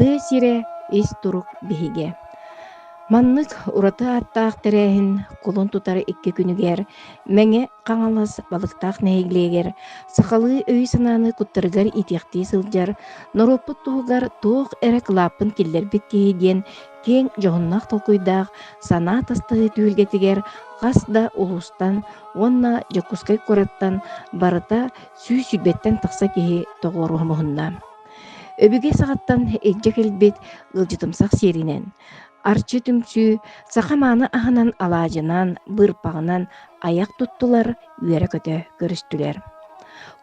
Тыа сирэ ис турук биһигэ. Маннык ураты ааттаах тэрээһин кулун тутар икки күнүгэр Мэҥэ Хаҥалас Балыктаах нэһилиэгэр сахалыы өйү-санааны куттарыгар иитиэхтии сылдьар норуоппут туһугар туох эрэ кылааппын киллэрбит киһи диэн киэҥ дьоһуннаах толкуйдаах санаа тастаһыы түһүлгэтигэр хас да улуустан уонна Дьокуускай куораттан барыта 120-тэн тахса киһи тоҕуоруһа муһунна. Өбүгэ саҕаттан илдьэ кэлбит ыалдьытымсах сиэринэн, Арчы түмсүү саха мааны аһынан алаадьынан, быырпаҕынан айах туттулар, үөрэ-көтө көрүстүлэр.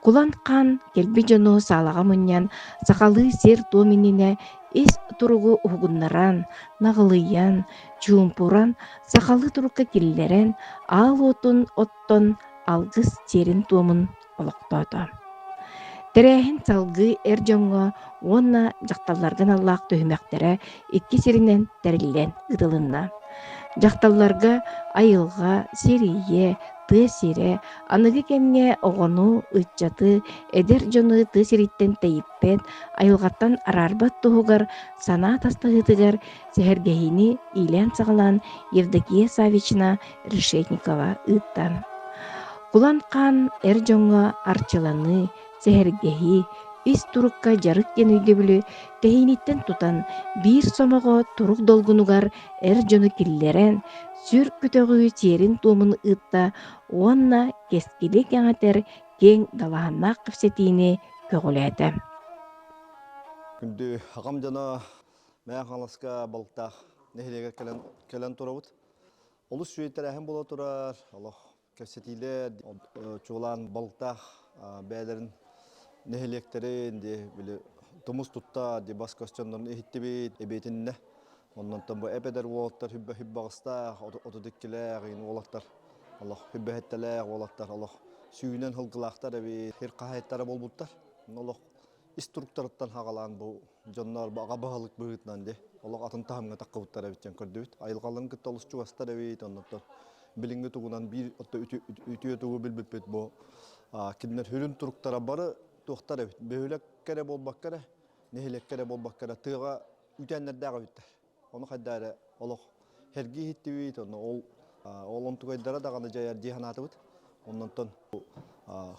Кулан хаан кэлбит дьону саалаҕа мунньан, сахалыы сиэр-туом иннинэ ис туругу уһугуннаран, наҕылыйан, чуумпуран, сахалыы турукка киллэрэн, аал уотун оттон алгыс сиэрин-туомун олохтоото. Тэрээһин салгыы эр дьоҥҥо уонна дьахталларга аналлаах түһүмэхтэрэ икки сиринэн тэриллэн ыытылынна. Дьахталларга айылҕа, сир-ийэ, тыа сирэ, аныгы кэмҥэ оҕону, ыччаты, эдэр дьону тыа сириттэн тэйиппэт, айылҕаттан араарбат туһугар санаа тастаһыытыгар сэһэргэһиини иилээн-саҕалаан Евдокия Саввична Решетникова ыытта. Кулан хаан эр дьоҥҥо арчыланыы, сэһэргэһии, ис турукка дьарык диэн өйдөбүлү тэһииниттэн тутан, биир сомоҕо турук долгунугар эр дьону киллэрэн, сүр көтөҕүү сиэрин-туомун ыытта уонна кэскили кэҥэтэр киэҥ далааһыннаах кэпсэтиини көҕүлээтэ. Күндү аҕам дьоно Мэҥэ Хаҥаласка Балыктаах нэһилиэгэр кэлэн, кэлэн турабыт. Олус үчүгэй тэрээһин буола турар, олох кэпсэтиилэр, чуолаан балыктаах бэйэлэрин нэһилиэктэрин дии били тумус тутта дии бас көстөннөрүн иһиттибит, эбиэтиннэ. Оннонтон бу эп-эдэр уолаттар хүббэ хүббаҕыстаах, 32-лээх игин уолаттар, олох хүббэһэттэлээх уолаттар, олох сүүнэн сылгылаахтар эбит, сир хаһаайыттара буолбуттар. Олох ис туруктарыттан хаҕалаан бу дьоннор аҕа баһылык быһыытынан дии олох атын таһымҥа таххыбыттар эбит диэн көрдүбүт. Айылҕаларын кытта олус чугастар эбит, оннуттан билиҥҥи тугунан биир үтүө тугу билбиппит бу кинилэр сүрүн туруктара бары туохтар эбит. Бөһүөлэккэ эрэ буолбакка эрэ, нэһилиэккэ эрэ буолбакка эрэ тыаҕа үтээннэрдээх эбиттэр. Ону хайда эрэ олох сэргии иһиттибит, онно ол ол онтугайдара даҕаны дьайар дии санаатыбыт. Оннонтон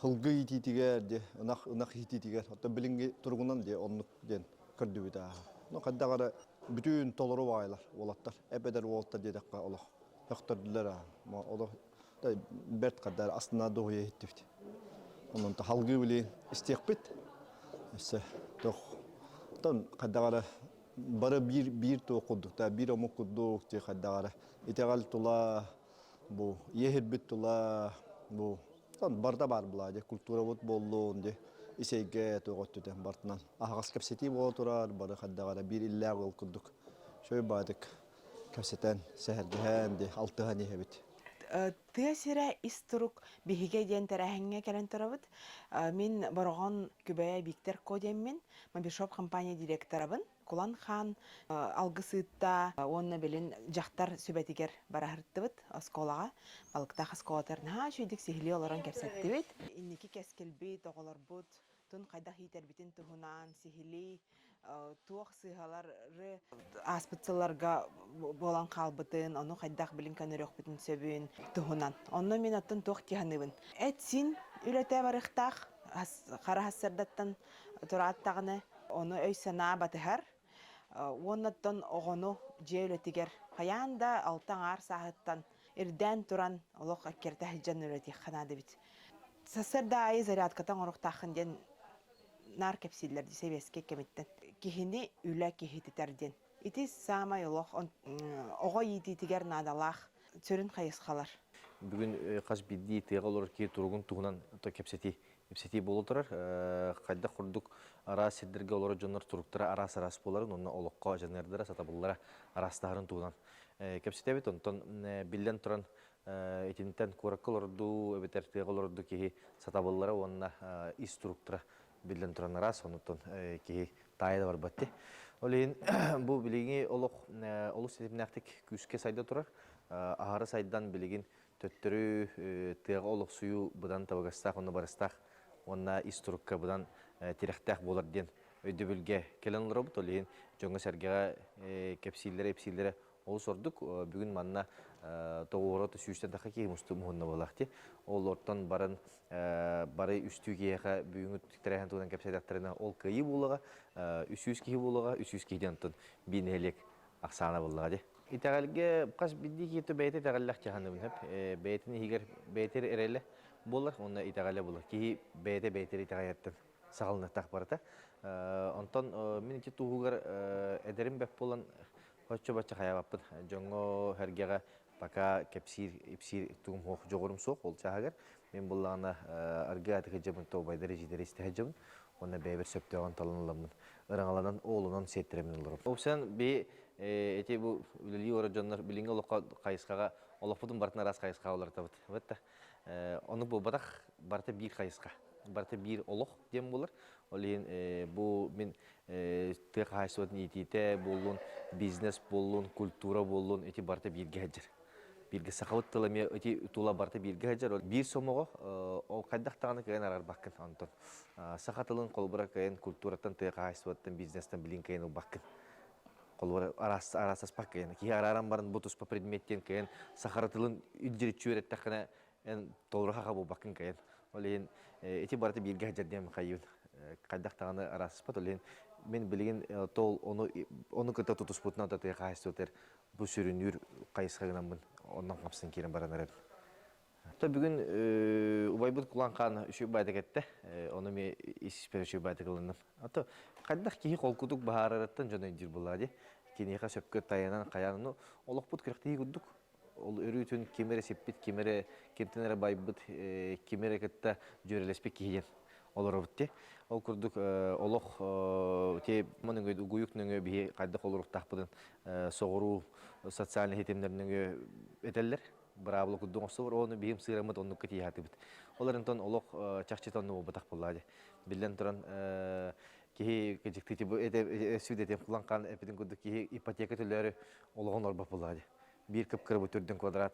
сылгы иитиитигэр дии, ынах ынах иитиитигэр, оттон билиҥҥи туругунан дии оннук диэн көрдүбүт ааһа. Ну хайдах эрэ бүтүн толору баҕайылар уолаттар, эп-эдэр уолаттар диэтэххэ олох сөхтөрдүлэр аа. Олох бэрт хайда астына дуоһуйа иһиттибит. Онон халгыы билигин истиэхпит. Өссө туох оттон хайдах эрэ бары биир биир туох курдук да биир омук курдук дии хайдах эрэ итэҕэл тула бу иэһирбит тула бу барыта баар була дии культурабыт буоллун дии ис эйгэ туох өттүтэ барытынан аһаҕас кэпсэтии буола турар бары хайдах эрэ биир иллээх ыал курдук шөй баатык кэпсэтэн сэһэргэһэн дии алтыһан иһэбит. Тыа сирэ ис турук биһигэ диэн тэрээһиҥҥэ кэлэн турабыт. Мин Бороҕон Күбэйэ Виктор Ко диэммин, Мобишоп компания директорабын. Кулан Хаан алгыс ыытта уонна билин дьахтар сүбэтигэр бараһыртыбыт оскуолаҕа. Балыктаах оскуолатыгар наһаа үчүгэйдик сиһилии олорон кэпсэттибит. Инники кэскилбит, оҕолорбут тун хайдах иитэрбитин туһунан сиһилии туох сыыһалары ааспыт сылларга буолан хаалбытын, ону хайдах билин көнөрүөхпүтүн сөбүн туһунан. Онно мин оттон туох дии саныыбын. Эт-сиин үлэтэ барыахтаах, хара сарсыардаттан турааттаҕына, ону өй-санаа батыһар. Уонна оттон оҕону дьиэ үлэтигэр хайаан да алта аҥаар сааһыттан ирдээн туран олох эккирэтэ сылдьан үлэтиэххэ наада эбит. Сарсыарда аайы зарядката оҥоруохтааххын диэн наар кэпсииллэр дии сэбиэскэй кэмиттэн. Киһини үлэ киһититэр диэн. Ити саамай олох оҕо иитиитигэр наадалаах сүрүн хайысхалар. Бүгүн хас биирдии тыаҕа олорор киһи туругун туһунан кэпсэтии кэпсэтии буола турар. Хайдах курдук араас сирдэргэ олорор дьоннор туруктара араас-араас буоларын уонна олоххо дьаныардара, сатабыллара араастаһарын туһунан кэпсэтэбит. Онтон биллэн туран итинтэн куоракка олордуу эбэтэр тыаҕа олордуу киһи сатабыллара уонна ис туруктара биллэн туран араас, онуттан киһи таайа да барбат дии. Ол иһин бу билиҥҥи олох олус ситимнээхтик күүскэ сайда турар. Аһары сайдан билигин төттөрү тыаҕа олохсуйуу быдан табыгастаах уонна барыстаах уонна ис турукка быдан тирэхтээх буолар диэн. өйдөбүлгэ кэлэн олоробут. Ол иһин дьоҥҥо-сэргэҕэ кэпсииллэрэ-ипсииллэрэ олус ордук. Бүгүн манна тоҕуоро сүүстэн тахха киһи муһунна буоллах дии. Олортон баран бары үстүү киһиэхэ бүгүҥҥү тэрээһин туһунан кэпсээтэхтэринэ ол кыайыы буолуоҕа, 300 киһи буолуоҕа, 300 киһи онтон биир нэһилиэк ахсаана буоллаҕа дии. Итэҕэлгэ хас биирдии киһи бэйэтэ итэҕэллээх дьаһаныбын сөп. Бэйэтин иһигэр бэйэтэ эрэлэ буолар уонна итэҕэлэ буолар. Киһи бэйэтэ бэйэтэ итэҕэйэртэн саҕаланыахтаах барыта. Онтон мин ити туһугар эдэрим бэт буолан оччо-бачча хайаабаппын. Дьоҥҥо сэргэҕэ пока кэпсиир, ипсиир тугум суох, дьоҕурум суох ол чааһыгар. Мин буллаҕына аргы атыгы дьабын тообайдар эдьиийдэр истэһэ дьабын уонна бэйэбэр сөптөөҕүн талан ыламмын ыраҥаланан оолунан сиэттэрэмин олоробун. Опсен би эти бу үлэлии олорор дьоннор билиҥҥи олоххо хайысхаҕа олохпутун барытын араас хайысхаҕа уларытабыт. Бытта. Ону буолбатах барыта биир хайысха. Барыта биир олох диэн буолар. Ол иһин бу мин тыа хаһаайыстыбатын иитиитэ буоллун, бизнес буоллун, культура буоллун ити барыта бииргэ сылдьар. Бииргэ сахабыт тыла эмиэ ити тула барыта бииргэ сылдьар. Биир сомоҕо ол хайдах даҕаны кыайан араарбаккын онтон. Саха тылын холобура кыайан культураттан, тыа хаһаайыстыбаттан, бизнестэн билин кыайан ылбаккын. Холобура араас араастаспакка кыайан. Киһи арааран баран бу туспа предметтен кыайан сахара тылын илдьириччи үөрэттэххинэ эн толору хаха буолбаккын кыайан. Ол иһин ити барыта бииргэ сылдьар диэн хайыыбын. Хайдах даҕаны араастаспат. Ол иһин мин билигин тол ону ону кытта тутуспутунан тыа хаһаайыстыбатыгар бу сүрүннүүр хайысха гынаммын онон хапсан киирэн баран эрэбин. То бүгүн убайбыт Кулан Хаан үчүгэй баайдык эттэ. Ону эмиэ ис-испэр үчүгэй баайдык ылынным. Ато хайдах киһи холкутук баһаарарыттан дьон өйдүүр буоллаҕа дии. Киниэхэ сөпкө тайанан хайаан ну олохпут күрэхтэһии курдук. Ол өрүүтүн ким эрэ сиппит, ким эрэ кимтэн эрэ байбыт, ким эрэ кытта дьүөрэлэспит киһи диэн олоробут дии. Ол курдук олох те нөҥүө угуйук нөҥүө биһи хайдах олоруохтаахпытын соҕуруу социальнай ситимнэр нөҥүө этэллэр. Быраабыла курдук оҥостоллор. Ону биһим сыыраммыт оннукка тиийэ Ол эрэн олох чахчыта оннук буолбатах буоллаа дии. Биллэн туран киһи кыдьыктыы бу сүдэтин кулан хаан эпитин курдук киһи ипотека төлөөрү олоҕун олорбот буоллаа дии. Биир кып-кыра бу төрдүн квадрат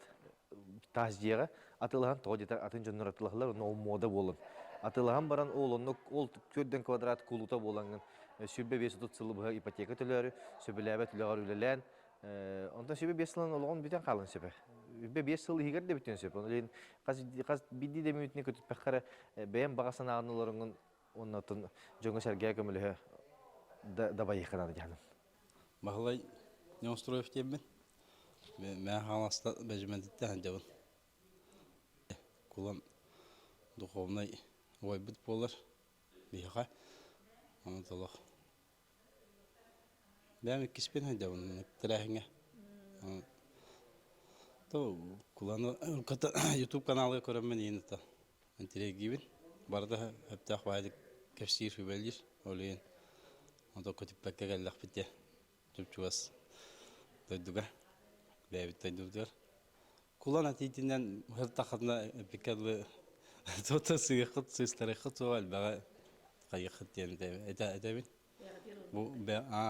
таас дьиэҕэ атыылаһан тоҕо диэтэр атын дьоннор атыылаһаллар онно ол муода буолан атыылаһан баран ол оннук ол төрдүн квадрат кулута буолаҥҥын 25-30 сылы быһа ипотека төлөөрү сөбүлээбэт үлэҕэр үлэлээн онтон 25 сылын олоҕун бүтэн хаалан сөбө. 25 сыл иһигэр да бүтүөн сөп. Ол иһин хас хас биирдии да мүнүүтүнү көтүппэххэ эрэ бэйэм баҕа санааҕын олороҥҥун уонна оттон дьоҥҥо-сэргэҕэ көмөлөһө да дабайыахха наада дьаһанын. Баһылай Неустроев диэммин. Мээ Хаҥаласта бэдьимэнтиттэн сылдьабын. Кулан духовнай убайбыт буолар биһиэхэ. Онон толох. Бэйэм иккиспин сылдьабын тэрээһиҥҥэ. То Куланы YouTube каналга көрөммүн иин Интириэгиибин. Барыта сөптөөх баайдык кэпсиир, сүбэлиир. Ол иһин онто көтүппэккэ кэллэхпит диye чуп-чугас дойдуга, бэйэбит дойдубутугар. Кулан этиитинэн сыртаххытына эппиккэ дылы тута сыыххыт, сыыстарыаххыт суоҕа элбэҕи хайыаххыт диэн этэбин. Бу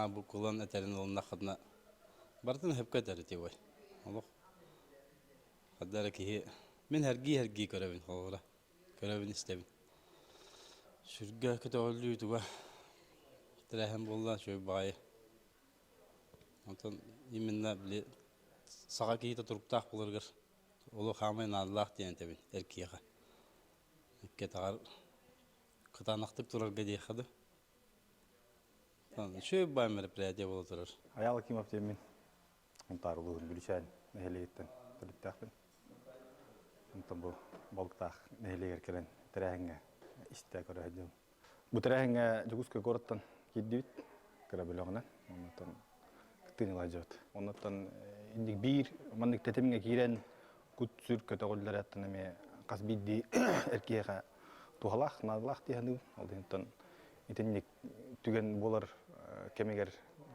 бу кулан этэрин ылыннаххытына барытын сөпкө этэр ити ой. Олох Ханна эрэ киһи мин эргии-эргии көрөбүн холобура көрөбүн истэбин. Сүргэ көтөҕүллүү туга тэрээһин буолла үчүгэй баҕайы. Онтон именно били саха киһитэ туруктаах буоларыгар олох хаамай наадалаах диэн этэбин эр киһиэхэ. Икки атаҕар кытаанахтык турарга диэххэ дуу. Үчүгэй баай мероприятие буола турар. Айаал Акимов диэммин. Сунтаар улууһун Бүлүчээн нэһилиэгиттэн төрүттээхпин. Онтон бу Балыктаах нэһилиэгэр кэлэн тэрээһиҥҥэ истэ көрө сылдьабын. Бу тэрээһиҥҥэ Дьокуускай куораттан киирдибит кыра бөлөҕүнэн. Оннуттан кыттыыны ыла сылдьабыт. Оннуттан инник биир маннык тэтимҥэ киирэн кут-сүр көтөҕүллэр аттан эмиэ хас биирдии эр киһиэхэ туһалаах, наадалаах дии саныыбын. Ол иһин итинник түгэн буолар кэмигэр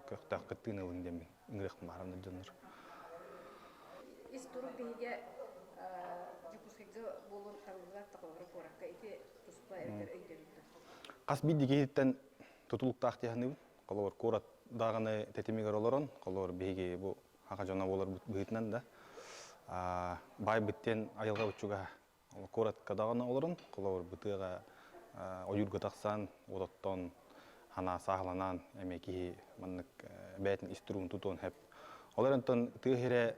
көхтөөх кыттыыны ылыҥ диэммин ыҥырыахпын баҕарам дьоннор. Ис турук биһигэ Дьокуускайга буолуон табыллыбат да куоракка ити туспа эбэтэр өйдөбүл Хас биирдии киһиттэн тутулуктаах дии саныыбын. Холобур, куорат даҕаны тэтимигэр олорон, холобур, биһиги бу саха дьоно буоларбыт быһыытынан да, баайбыт диэн айылҕабыт чугаһа. Куоратка даҕаны олорон, холобур, бытыаҕа ойуурга тахсан, от оттоон, Ханаа сааһыланан эмиэ киһи маннык бэйэтин ис туругун тутуон сөп. Ол эрэн оттон тыа сирэ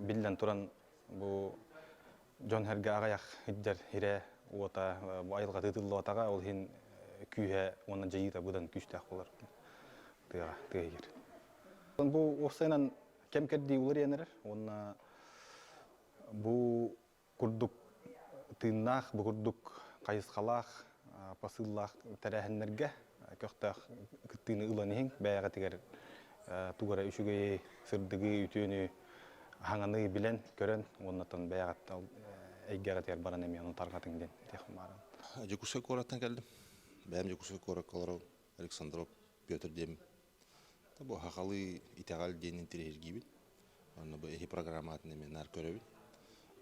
биллэн туран бу дьон сэргэ аҕыйах сылдьар сирэ уота бу айылҕа тыытыллыбатаҕа ол иһин күүһэ уонна дьайыыта быдан күүстээх буолар тыаҕа тыа иһигэр. Бу уопсайынан кэм кэрдии уларыйан эрэр уонна бу курдук тыыннаах, бу курдук хайысхалаах, посыллаах тэрээһиннэргэ көхтөөх кыттыыны ылан иһиҥ. Бэйэҕитигэр тугу эрэ үчүгэйи, сырдыгы, үтүөнү, хаҥаны билэн, көрөн уоннаттан бэйэҕит эйгэҕитигэр баран эмиэ ону тарҕатыҥ диэн этиэхпин баҕарабын. Дьокуускай куораттан кэллим. Бэйэм Дьокуускай куоракка олоробун. Александров Петр диэммин. Бу сахалыы итэҕэл диэн интэриэһиргиибин. Онно бу эһи программатын эмиэ наар көрөбүн.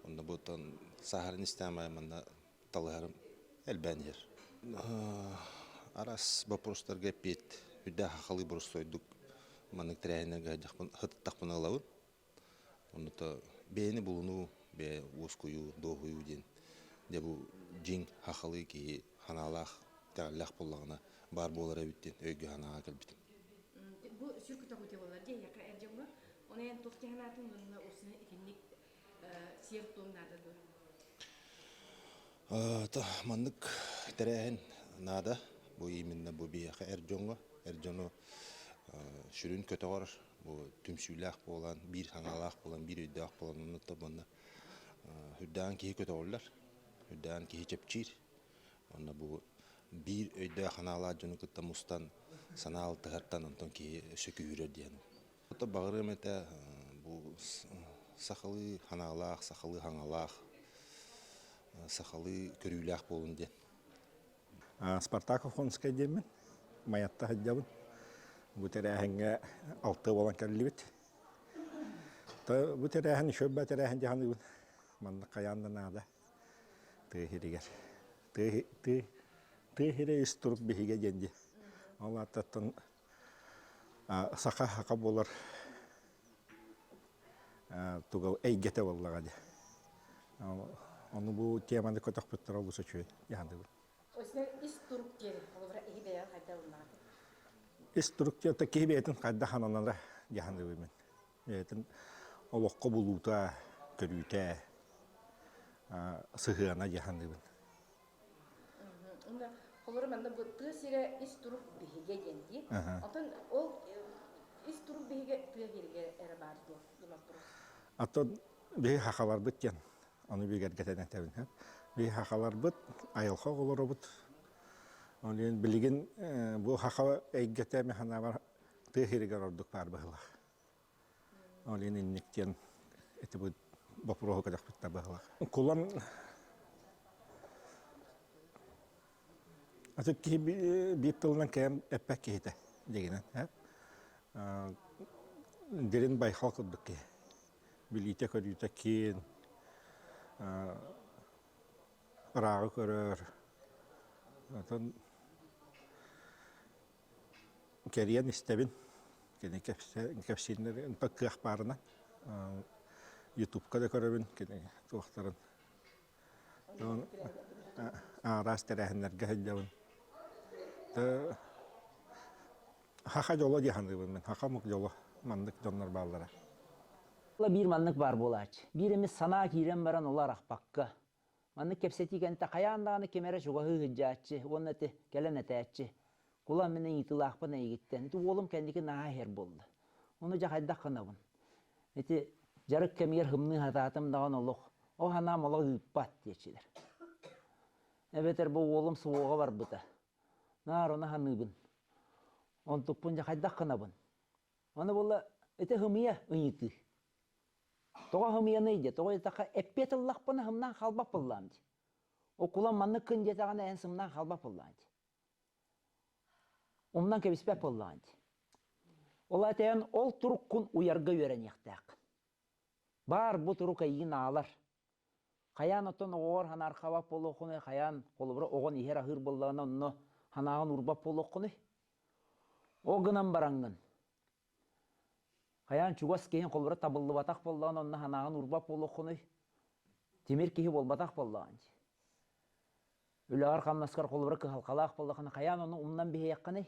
Онно бу оттон сааһыран истэҕим аайы манна талыһарым элбээн иһэр. Араас боппуруостарга эппиэт үрдээх сахалыы боростуойдук маннык тэрээһиннэргэ сылдьахпын сытыттахпына ылабын. Онно бэйэни булунуу, бэйэ уоскуйуу, дуоһуйуу диэн дьэ бу дьиҥ сахалыы киһи санаалаах, итэҕэллээх буоллаҕына баар буолар эбит диэн өйгө-санааҕа кэлбитим. Бу сүр көтөҕүүтэ буолар дии эйиэхэ эр дьоҥҥо. Оны эн туох санаатын уонна уусуна итинник сиэр-туом наада дуо? Маннык тэрээһин наада. Бу именно бу биһиэхэ эр дьоҥҥо, эр дьону сүрүн көтөҕөр бу түмсүүлээх буолан, биир санаалаах буолан, биир өйдөөх буолан онно манна үрдээн киһи көтөҕүллэр, үрдээн киһи чэпчиир. Онно бу биир өйдөөх санаалаах дьону кытта мустан санаа алтыһартан онтон киһи өссө күүһүрэр диэн. Ото баҕарыам этэ бу сахалыы санаалаах, сахалыы хаҥалаах, сахалыы көрүүлээх буолун диэн. Спартак Охонскай диэммин, Майатта сылдьабын. Бу тэрээһиҥҥэ алты буолан кэллибит. Бу тэрээһин үчүгэй тэрээһин дии саныыбын. Манна хайаан да наада тыа сиригэр. Тыа, тыа, тыа сирэ ис турук биһигэ диэн дии. Ол ааттаттан саха саха буолар туга эйгэтэ буоллаҕа дии. Ону бу теманы көтөхпүттэр олус үчүгэй дьаһаныбын. Ис турук диэн холобура киһи бэйэҕин хайдах ылынаҕын? Ис турук диэн киһи бэйэтин хайдах ананара дьаһаныбын мин. Бэйэтин олоххо булуута, көрүүтэ, сыһыана дьаһаныбын. Уонна холобура манна бу тыа сирэ ис турук биһигэ диэн дии. Оттон ол ис турук биһигэ тыа сиригэр эрэ баар дуо диэн вопрос. Оттон биһи сахаларбыт диэн ону бигэргэтэн этэбин. Биһи сахаларбыт айылҕа оҕолоробут. Ол иһин билигин бу саха эйгэтэ мин санаабар тыа сиригэр ордук баар быһыылаах. Ол иһин инник диэн ити бу боппуруоһу көтөхпүт да быһыылаах. Кулан аты киһи биир тылынан кэм эппэт киһитэ дигинэн дирин байхал курдук киһи билиитэ-көрүүтэ киэн ырааҕы көрөр отон кэрийэн истэбин. Кини кэпсиирин кыах баарынан. Ютубка да көрөбүн кини туохтарын. Араас тэрээһиннэргэ сылдьабын. Хаха дьоло дии саныыбын мин. Хаха омук дьоло маннык дьоннор бааллара. Биир маннык баар буолааччы. Биир эмит санаа киирэн баран оло арахпакка Маннык кэпсэтии кэнтэ хайаан даҕаны ким эрэ чугаһыы сылдьааччы уонна ити кэлэн этээччи. Кулан мин ыйытыылаахпын эйигиттэн. Ити уолум кэнники наһаа иһэр буолла. Ону дьэ хайдах гынабын? Ити дьарык кэмигэр һымныы сатаатым даҕаны олох. Ол санаам олох ыыппат диэччилэр. Эбэтэр бу уолум суоҕа барбыта. Наар ону саныыбын. Онтукпун дьэ хайдах гынабын? Аны буолла ити һымыйа ыйытыы. Тоҕо һымыйаный диэ, тоҕо диэтэххэ эппиэт ыллахпына һымнаан хаалбат буоллаам дии. Окулан маннык гын диэтэҕинэ эн сымнаан хаалбат буоллаҕын дии. Умнан кэбиспэт буоллаҕын дии. Ол аата ол туруккун уйарга үөрэниэхтээххин. Баар бу турук эйигин аалар. Хайаан оттон оҕоҕор санаархабат буолуоххунуй, хайаан холобура оҕон иһэр-аһыыр буоллаҕына онно санааҕын уурбат буолуоххунуй? Ол гынан бараҥҥын Хайаан чугас киһиҥ холобура табыллыбатах буоллаҕына онно санааҕын уурбат буолуоххунуй? Тимир киһи буолбатах буоллаҕын дии. Үлэҕэр-хамнаскар холобура кыһалҕалаах буоллаххына, хайаан ону умнан биһиэххиний?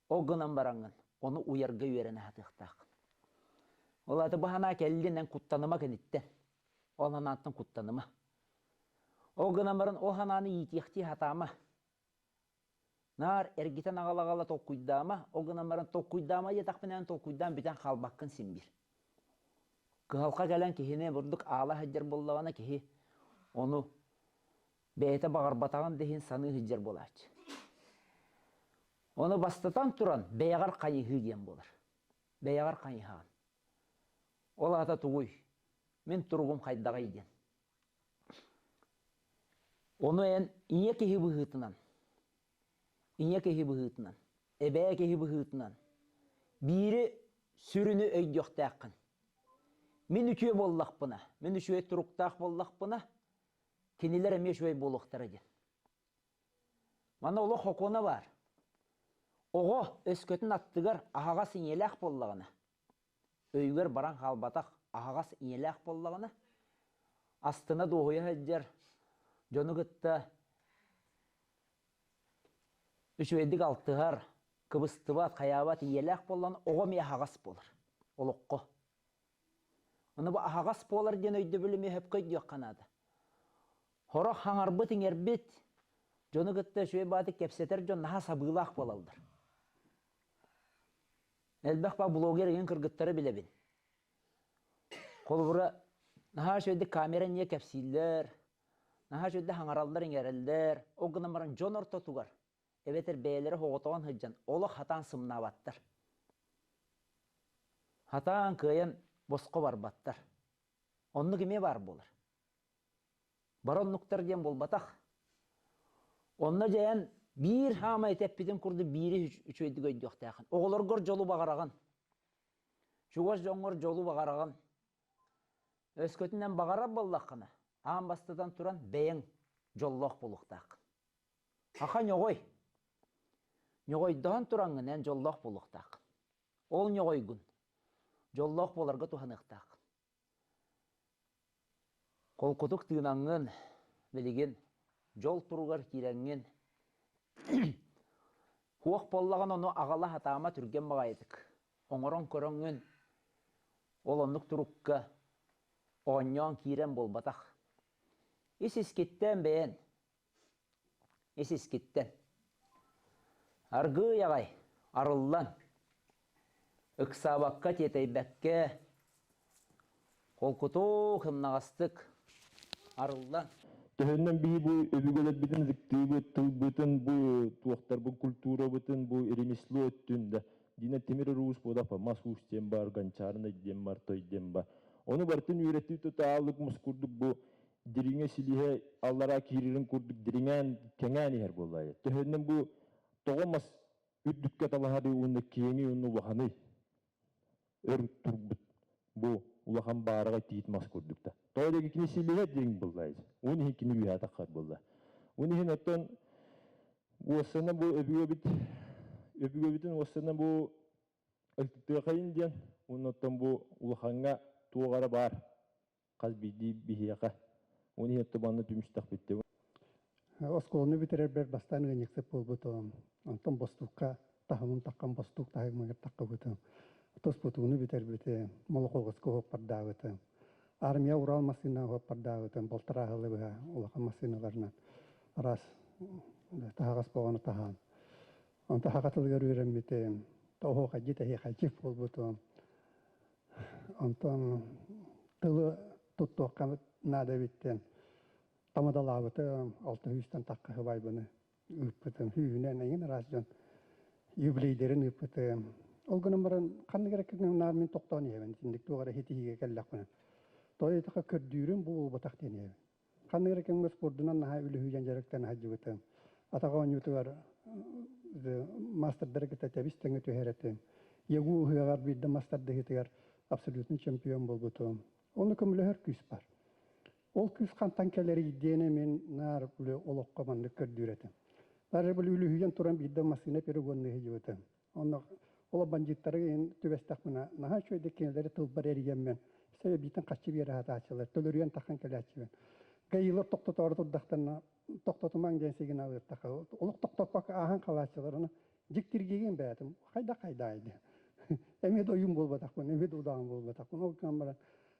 Ол гынан бараҥҥын, ону уйарга үөрэнэ сатыахтааххын. Ол аата бу санаа кэллин эн куттаныма киниттэн. Ол санааттан куттаныма. Ол гынан баран ол санааны иитиэхтии сатаама. Наар эргитэн аҕала-аҕала толкуйдаама, ол гынан баран толкуйдаама диэтэхпинэ эн толкуйдаан бүтэн хаалбаккын син биир. Кыһалҕа кэлэн киһини бурдук аала сылдьар буоллаҕына киһи ону бэйэтэ баҕарбатаҕын да иһин саныы сылдьар буолааччы. Ону бастатан туран бэйэҕэр хайыһыы диэн буолар. Бэйэҕэр хайыһаҕын. Ол аата тугуй? Мин туругум хайдаҕый диэн. Ону эн ийэ киһи быһыытынан, ийэ киһи быһыытынан, эбээ киһи быһыытынан биири сүрүнү өйдүөхтээххин. Мин үтүө буоллахпына, мин үчүгэй туруктаах буоллахпына, кинилэр эмиэ үчүгэй буолуохтара диэн. Манна олох окуона баар. Оҕо өскөтүн аттыгар аһаҕас ийэлээх буоллаҕына, өйүгэр баран хаалбатах аһаҕас ийэлээх буоллаҕына, астына дуоһуйа сылдьар дьону кытта үчүгэйдик алтыһар, кыбыстыбат, хайаабат ийэлээх буоллаҕына, оҕо эмиэ аһаҕас буолар олоххо. Ону бу аһаҕас буолар диэн өйдөбүлү эмиэ сөпкө өйдүөххэ наада. Сорох хаҥарбыт-иҥэрбит, дьону кытта үчүгэй баҕатык кэпсэтэр дьон наһаа сабыылаах буолаллар. Элбэх ба блогер игин кыргыттары билэбин. Холобура, наһаа үчүгэйдик камера иннигэр кэпсииллэр, наһаа үчүгэйдик хаҥараллар-иҥэрэллэр, ол гынан баран дьон ортотугар эбэтэр бэйэлэрэ соҕотоҕун сылдьан олох хатаан сымнаабаттар. Хатаан кыайан босхо барбаттар. Оннук эмиэ баар буолар. Бары оннуктар диэн буолбатах. Онно дьайан биир хаамай этэппитим курдук биири үчүгэйдик өйдүөхтээххин. Оҕолоргор дьолу баҕараҕын. Чугас дьоҥҥор дьолу баҕараҕын. Өскөтүнэн баҕарар буоллаххына, аан бастатан туран бэйэҥ дьоллоох буолуохтааххын. Аха ньоҕой. Ньоҕойдоһон тураҥҥын эн дьоллоох буолуохтааххын. Ол ньоҕойгун дьоллоох буоларга туһаныахтааххын. Холкутук тыынаҥҥын, билигин дьол туругар киирэҥҥин, туох буоллаҕын ону аҕала сатаама түргэн баҕайытык оҥорон көрөҥҥүн, ол оннук турукка оонньоон киирэн буолбатах. Ис-искиттэн бэйэн Ис-искиттэн. Аргыый аҕай, арыллан, ыксаабакка, тиэтэйбэккэ, холкутук, ымнаҕастык арыллан. Төһөннөн биһи бу өбүгэлэрбитин ытыктыыбыт, тылбытын, бу туохтарбын, культурабытын, бу ремесло өттүн да дина тимир уус буолапа мас уус диэн бар, гончарный диэн бар, той диэн бар. Ону барытын үөрэтии тутаалык мус курдук бу дириҥэ силиһэ аллараа киирэрин курдук дириҥээн, кэҥээн иһэр буоллаайа. Төһөннөн бу тоҕо мас үрдүккэ талаһарый уонна киэҥий уонна улаханый өр турбут бу улахан баараҕай тиит мас курдук да. Тоҕо диэки кини силиһэ дириҥ буоллаайа. Уон иһин кини үөһэ таххар буолла. Уон иһин оттон уоссана бу өбүгэбит өбүгэбитин уоссана бу ытыахайын диэн уонна оттон бу улахаҥҥа туох эрэ баар хас биирдии биһиэхэ уон иһиттэ манна түмүстэхпит Оскуоланы бүтэрэрбэр бастаан ыанньыксыт буолбутум. Онтон бостуукка таһымым таххан бостуук таһымыгар таххыбытым. Тоспутууну бүтэрбитим. Молокоҕуска уһуппардаабытым. Армия Урал массыына уһуппардаабытым. Балтараа сылы быһа улахан массыыналарынан араас таһаҕас боҕону таһаан. Онтон саха тылыгар үөрэммитим. Оһуохайдьыт эһиэхэйдьит буолбутум. Онтон тылы туттуохха наада эбиттэн тамадалаабытым, алта сүүстэн тахха сыбаайбаны ыыппытым, сүүһүнэн эҥин араас дьон юбилейдэрин ыыппытым. Ол гынан баран ханнык эрэ кэмҥэ мин тохтоон иһэбин, итинник туох эрэ ситиһиигэ кэллэхпинэ. Тоҕо диэтэххэ көрдүүрүм бу буолбатах диэн иһэбин. Ханнык эрэ кэмҥэ спордунан наһаа үлүһүйэн дьарыктана сылдьыбытым. Атах оонньуутугар маастардары кытта тэбис-тэҥҥэ түһэр этим. ЕГУ ыһыаҕар биирдэ мас тардыһыытыгар абсолютный чемпион буолбутум. Ону көмөлөһөр күүс бар. Ол күүс хантан кэлэрий диэни мин наар олоххо маннык көрдүүр этим. Даже били үлүһүйэн туран биирдэ массыына перегонныы сылдьыбытым. Онно ол бандьыыттары түбэстэхпинэ, наһаа үчүгэйдик кинилэри тылбар эрийэммин, биитин хаччы биэрэ сатааччылар, төлөрүйэн таххан кэлээччибин. Кайылар тохтотоору турдахтарына тохтотумаҥ диэн сигнал ыыттаха. Олох тохтоппокко ааһан халааччыларына дьиктиргиигин бэйэтим хайдах хайдаай диэн. Эмиэ да ойуун буолбатахпын, эмиэ да удаҕан буолбатахпын. Ол гынан баран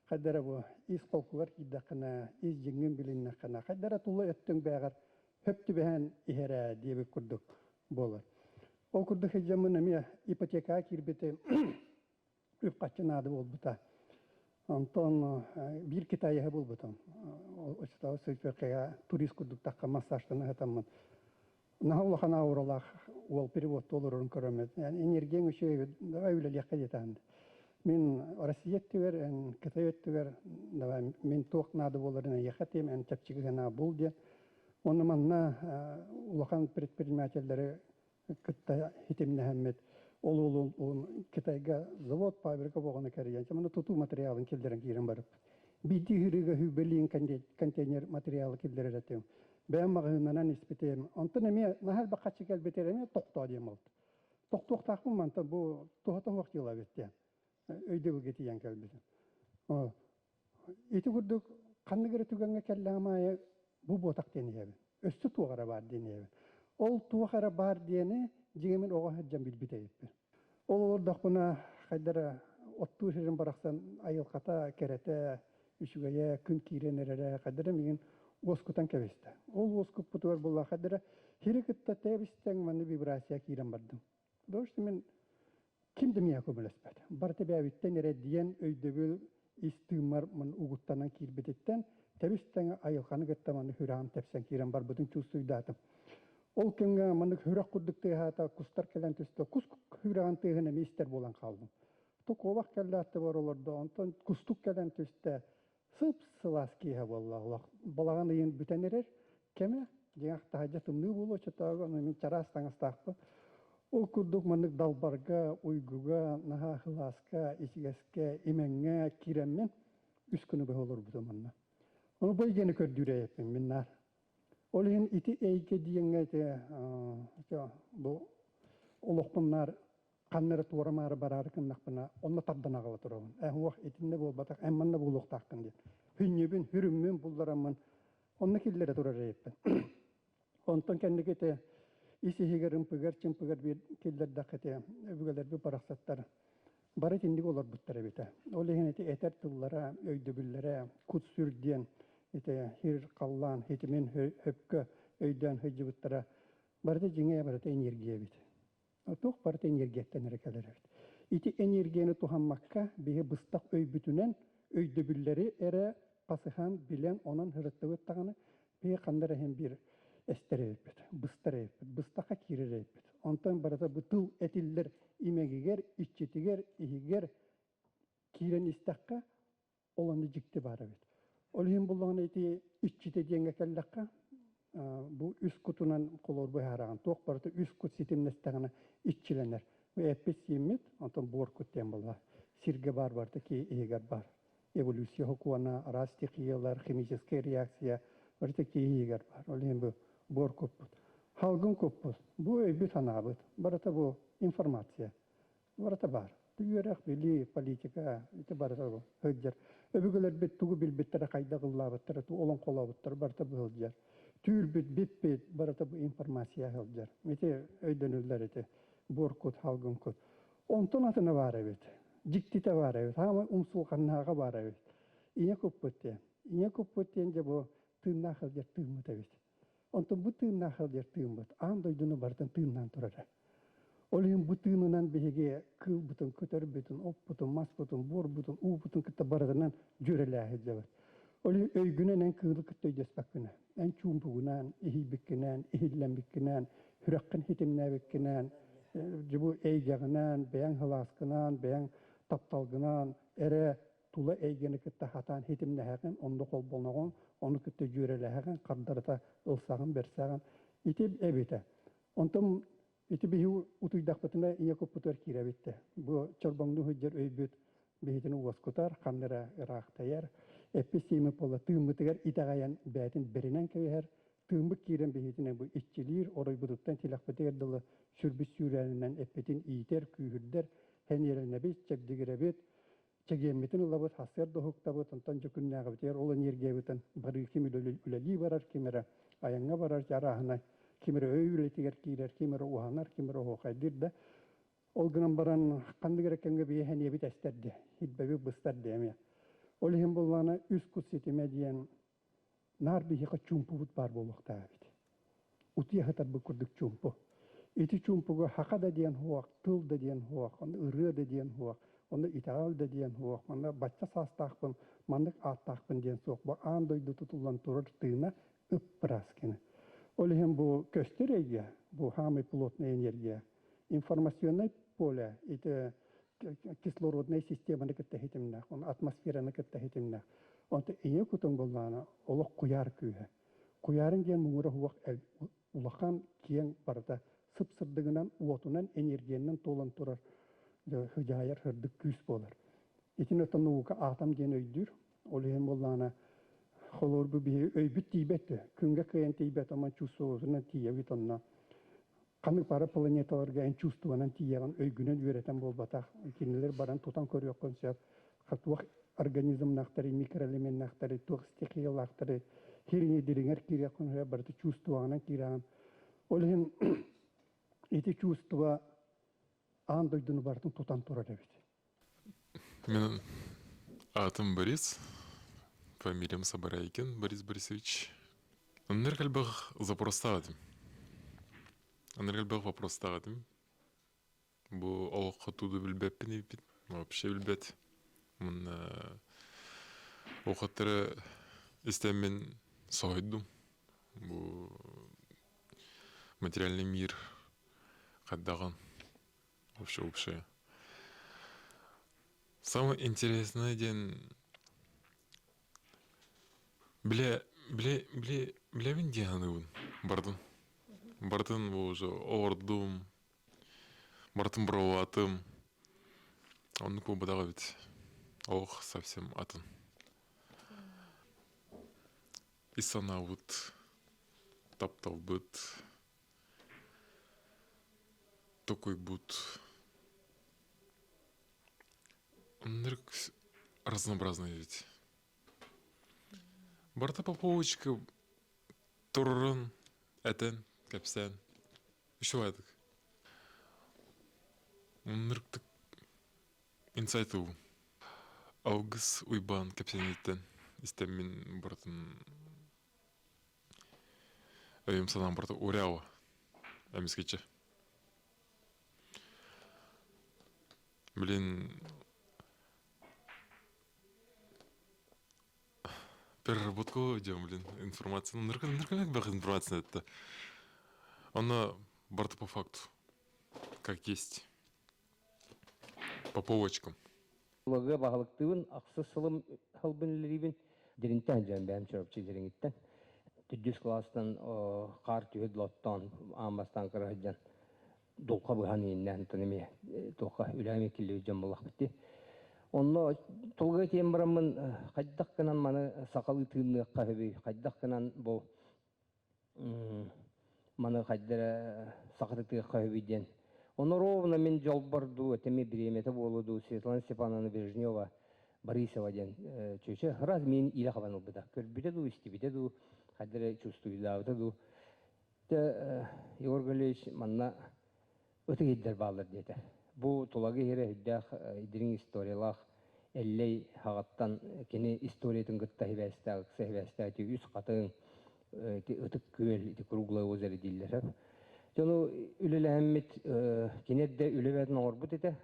хайдара бу ис холкугар киирдэххинэ, ис дьиҥҥин билиннэххинэ, хайдара тула өттүҥ бээҕэр хөп түбэһэн иһэрээ диэбит курдук буолар. Ол курдук сылдьаммын эмиэ ипотекаҕа киирбитим үп-харчы наада буолбута. Онтон биир китаеһы булбутум. Оччотооҕу сыыппыркыга турист курдук тахха массажтан ыһытаммын. Наһаа улахан ауралаах уол переводтуу олорорун көрөммүт. Энергияҥ үчүгэй, давай үлэлиэххэ диэтээн. Мин Россия өттүгэр, эн Кытай өттүгэр, давай мин туох наада буоларын эйиэхэ этиэм, эн чэпчэки гына бул диэн. Уонна манна улахан предпринимателлэри кытта хитимнэһэммит ол уолун Китайга завод фабрика буоҕуна кэрийэн маны тутуу материалын киллэрэн киирэн барыппыт. Биирдии ыһырыыга хүбэлиин контейнер материалы киллэрэр этим. Бэйэм маҕаһыыннанан испитим. Онтон эмиэ наһаа элбэх харчы кэлбитэр эмиэ тохтоо диэн буолт. Тохтуохтаахпын мантан бу туһа туһуох дьыала эбит диэн өйдөбүлгэ тиийэн кэлбитим. Ити курдук ханнык эрэ түгэҥҥэ кэллэҕим аайы бу буотах диэн иһэбин. Өссө туох эрэ баар диэн иһэбин. Ол туох эрэ баар диэни дьиҥэмин оҕо сылдьан билбит эбиппин. Ол олордохпуна хайдара оттуур сирим барахсан айылҕата, кэрэтэ, үчүгэйэ, күн киирэн эрэрэ хайдара миигин уоскутан кэбистэ. Ол уоскуппутугар буолла хайдара сири кытта тэбистэҥ манна вибрация киирэн бардым. Потому что мин ким да миэхэ көмөлөспөт. Барыта бэйэбиттэн эрэ диэн өйдөбүл ис тыыммар угуттанан киирбититтэн тэбис-тэҥэ айылҕаны кытта маны сүрэҕим тэпсэн киирэн барбытын чувствуйдаатым. Ол кэмҥэ маннык сүрэх курдук тыаһаата, кустар кэлэн түстэ, кус сүрэҕин тыаһын эмиэ истэр буолан хааллым. То куобах кэллэ аттыбар олордо, онтон кустук кэлэн түстэ, сып-сылаас киэһэ буолла олох. Балаҕан ыйын бүтэн эрэр кэмэ, дьиҥэх таһырдьа тымныы буолуо оччотооҕу, ону мин чараас таҥастаахпын. Ол курдук маннык далбарга, уйгуга, наһаа сылааска, ичигэскэ, имэҥҥэ киирэммин үс күнү быһа олорбутум манна. Ону бу эйгэни көрдүүр эйэппин мин наар. Ол иһин ити эйгэ диэҥҥэ ити бу олохпун наар ханна эрэ туора-маары бараары гыннахпына, онно тардан аҕала турабын. Ээ, уох, итиннэ буолбатах, эн манна буолуохтааххын диэн. Хүнньүбүн, хүрүммүн буллараммын, онно киллэрэ турар эбиппин. Онтон кэнники ити ис-иһигэр ымпыгар-чымпыгар биир киллэрдэххэ ити өбүгэлэрбит барахсаттар бары итинник олорбуттар эбитэ. Ол иһин ити этэр тыллара, өйдөбүллэрэ, кут-сүр диэн ити хир халлаан хитимин хөпкө өйдөөн сылдьыбыттара барыта дьиҥэ барыта энергия эбит. Туох барыта энергияттан эрэ кэлэр эбит. Ити энергияны туһаммакка биһи быстах өйбүтүнэн өйдөбүллэри эрэ хасыһан, билэн, онон сырыттыбыт даҕаны биһи ханна эрэ иһин биир эстэр эбиппит, быстар эбиппит, быстахха киирэр эбиппит. Онтон барыта бу тыл этиллэр имэгигэр, иччитигэр, иһигэр киирэн истэххэ, Ол онно дьикти баар эбит. Ол иһин буллаҕына ити иччитэ диэҥҥэ кэллэххэ, бу үс кутунан холуор быһаараҕын. Туох барыта үс кут ситимнэстэҕинэ иччилэнэр. Бу эппит-сииммит, онтон буор кут диэн буолла. Сиргэ баар барыта киһи иһигэр баар. Эволюция сокуона, араас стихиялар, химическая реакция барыта киһи иһигэр баар. Ол иһин бу буор куппут. Халгын куппут. Бу өйбүт-санаабыт. Барыта бу информация. Барыта баар. Үөрэх, билии, политика ити барыта сылдьар. Өбүгэлэрбит тугу билбиттэрэ, хайдах ыллаабыттара, тугу олоҥхолообуттара барыта бу сылдьар. Түүрбүт, биппит барыта бу информация сылдьар. Ити өйдөнүллэр ити. Буор кут, халгын кут. Онтон атына баар эбит. Дьиктитэ баар эбит. Хаама умсулҕаннааҕа баар эбит. Ийэ куппут диэн. Ийэ куппут диэн дьэ бу тыыннаах сылдьар тыыммыт эбит. Онтон бу тыыннаах сылдьар тыыммыт аан дойдуну барытын тыыннаан турара. Ол иһин бу тыынынан биһиги кыылбытын, көтөрбүтүн, оппутун, маспытын, буорбутун, уубутун кытта барытынан дьүөрэлэһэ сылдьабыт. Ол иһин өйгүнэн эн кыылы кытта өйдөспөккүнэ, эн чуумпугунан, иһийбиккинэн, иһиллэммиккинэн, сүрэххин хитимнээбиккинэн, дьыбу эйгэҕинэн, бэйэҥ сылааскынан, бэйэҥ тапталгынан эрэ тула эйгэни кытта хатаан хитимнэһэҕин, онно холбоноҕун, ону кытта дьүөрэлэһэҕин, хардарыта ылсаҕын, бэрсэҕин. Ити эбитэ. Онтон ити биһи утуйдахпытына ийэ куппутугар киирэбит да. Бу чорбоҥнуу сылдьар өйбүт биһитини уоскутар, ханна эрэ ыраахтайар, эппит-сииммит буолла тыыммытыгар итэҕэйэн бэйэтин бэринэн кэбиһэр, тыыммыт киирэн биһитинэ бу иччилиир, оройбутуттан тилэхпитигэр дылы сүрбүт сүүрээнинэн эппитин иитэр, күүһүрдэр, сэниэлэнэбит, чэбдигирэбит. Чэгиэммитин ылабыт, сарсыарда уһуктабыт, онтон дьэ күннээҕибитигэр ол энергиябытын барыы ким үлэлии барар, ким эрэ айаҥҥа барар, арааһынай ким эрэ өй үлэтигэр киирэр, ким эрэ уһанар, ким эрэ оһуохайдыыр да. Ол гынан баран ханнык эрэ кэмҥэ биһи сэниэбит эстэр дии, ирбэбит быстар дии эмиэ. Ол иһин буоллаҕына үс кут ситимэ диэн наар биһиэхэ чуумпубут баар буолуохтаах эбит. Утуйа сытарбыт курдук чуумпу. Ити чуумпуга саха да диэн суох, тыл да диэн суох, онно ырыа да диэн суох, онно итэҕэл да диэн суох, манна бачча саастаахпын, маннык ааттаахпын диэн суох. Бу аан дойду тутуллан турар тыына ып-ыраас кини. Ол иһин бу көстөр эйгэ, бу самый плотная энергия, информационное поле, ити кислороднай системаны кытта ситимнээх, оны атмосфераны кытта ситимнээх. Онто ийэ кутун буллаана олох куйаар күүһэ. Куйаарын диэн муҥура суох улахан киэҥ барыта сып-сырдыгынан, уотунан, энергиянан туолан турар сыдьаайар сырдык күүс буолар. Итини оттон наука атом диэн өйдүүр. Ол иһин буоллаҕына холобур бу биһи өйбүт тиийбэт күҥҥэ кыайан тиийбэт, ама чувствоватынан тиийэбит онно. Ханнык бары планеталарга эн чувствованан тиийэҕин, өйгүнэн үөрэтэн буолбатах. Кинилэр баран тутан көрүөххүн сөп. Туох организмнаахтары, микроэлеменнаахтары, туох стихиялаахтары хириҥи дириҥэр киириэххин сөп, барыта чувствованан киирэҕин. Ол иһин ити чувство аан дойдуну барытын тутан турар эбит. Мен атым Борис, фамилиям Сабарайкин Борис Борисович. Оннур элбэх запростаах этим. Оннур элбэх вопростаах этим. Бу олоххо тууду билбэппин эбиппит. Вообще билбэт. Мунна ухаттары истэммин соһуйдум. Бу материальный мир хайдаҕын вообще вообще. Самое интересное диэн билэ билэ билэ билэбин дии саныыбын бардым. Бардым бу уже оҕордум, бартым быраҕаатым. Оннук буолбатах эбит. Олох совсем атын. Ис санаабыт, тапталбыт, Токуйбут ынырык разнообразный ведь. Барыта Поповичка турарын этэн, кэпсээн. Үчүгэйдик. Ынырыктык инсайт ыллым. Алгыс Уйбаан кэпсэниттэн истэммин барытын Өйүм санаам барыта уряо эмискэччи. Блин, переработку идем, блин, информация. Нырканек информация это. Она барыта по факту, как есть. По полочкам. Лыгы баһылыктыыбын, ахсыс сылым сылбын үлэлиибин. Диринтэн дьон бэйэм Чурапчы Дириҥиттэн. Төрдүс кылаастан хаар түһүт лоттоон аан бастаан кыра сылдьан дулха быһан ииннээн онтон эмиэ туохха үлэм киллибит дьон буоллахпыт дии. Онно тылга тиийэн бараммын хайдах гынан маны сахалыы тыынныахха сөбүй, хайдах гынан бу маны хайда эрэ сахатытыахха сөбүй диэн. Ону ровно мин дьолбор дуу, этими бириэмэтэ буолуо дуу Светлана Степановна Брежнева Борисова диэн чүчэ раз мин илэ хабан ылбыта. Көрбүтэ дуу, истибитэ дуу, хайда эрэ чувствуйдаабыта дуу. Те Егор Гаврильевич манна ытык ирдэр бааллар диэтэ. Бу Тулагы иһирэ үрдээх дириҥ историялаах Эллэй хаҕаттан кини историятын кытта сибээстээх, ыкса сибээстээх ити үс хатыҥ, ити Ытык Күөл, ити Круглое озеро дииллэр. Дьону үлэлэһэммит кини эрдэ үлэ бэйэтин оҥорбут этэ.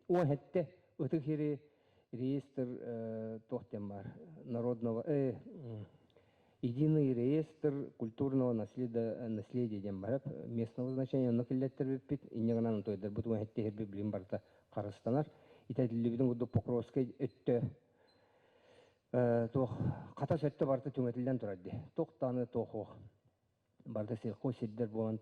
Уон сэттэ ытык сири реестр туох диэн баар народного единый реестр культурного наследия диэн барап местного значения онно киллэттэрбиппит инньэ гынан тойдорбут уон сэттэ билим барыта харыстанар итэтиллибитин курдук Покровскай өттө туох хатас өттө барыта түҥэтиллэн турар дии туох даҕаны туох суох барыта сельхоз сирдэр буолан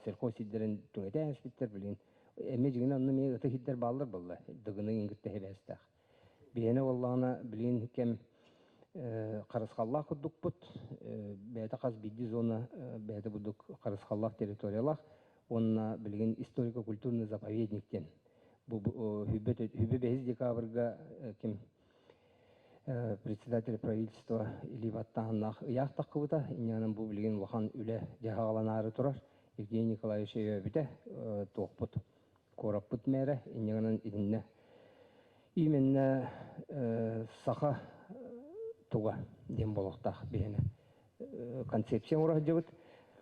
сельхоз сирдэрин түҥэтэн испиттэр билигин эмиэ дьиҥинэн онно эмиэ ытык сирдэр бааллар буолла дыгыны иҥин кытта сибээстээх биһиэнэ буоллаҕына билигин кэм харысхаллаах курдукпут бэйэтэ хас биирдии зона бэйэтэ курдук харысхаллаах территориялаах уонна билигин историко-культурный заповедник диэн. Бу хүбэ бэһис декабрга ким председатель правительства илии баттааһыннаах ыйаах таххыбыта. Инньэнэн бу билигин улахан үлэ дьаһаҕаланаары турар. Евгений Николаевич өйөөбүтэ туохпут куораппыт мэрэ инньэнэн итиннэ именно саха туга диэн буолуохтаах биһиэнэ концепция оҥоро сылдьабыт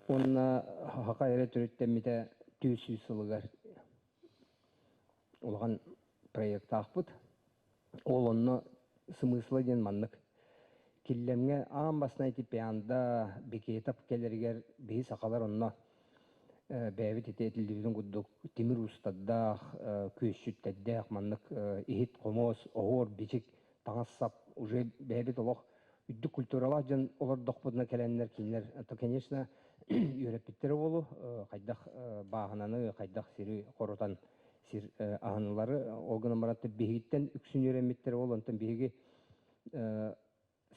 уонна саха эрэ төрүттэммитэ 400 сылыгар улахан проектаахпыт. Ол онно смысла диэн маннык. Киллэмҥэ аан бастаан ити Пианда, Бекетов кэлэригэр биһи сахалар онно бэйэбит ити этиллибитин курдук тимир уустардаах, күөсчүттэрдээх маннык иһит-хомуос, оһуор-бичик, таҥас-сап уже бэйэбит олох үрдүк культуралаах дьон олордохпутуна кэлэннэр кинилэр то конечно үөрэппиттэрэ буолуо хайдах бааһынаны хайдах сири хорутан сир аһынылары ол гынан баран биһигиттэн үксүн үөрэммиттэрэ ол онтон биһиги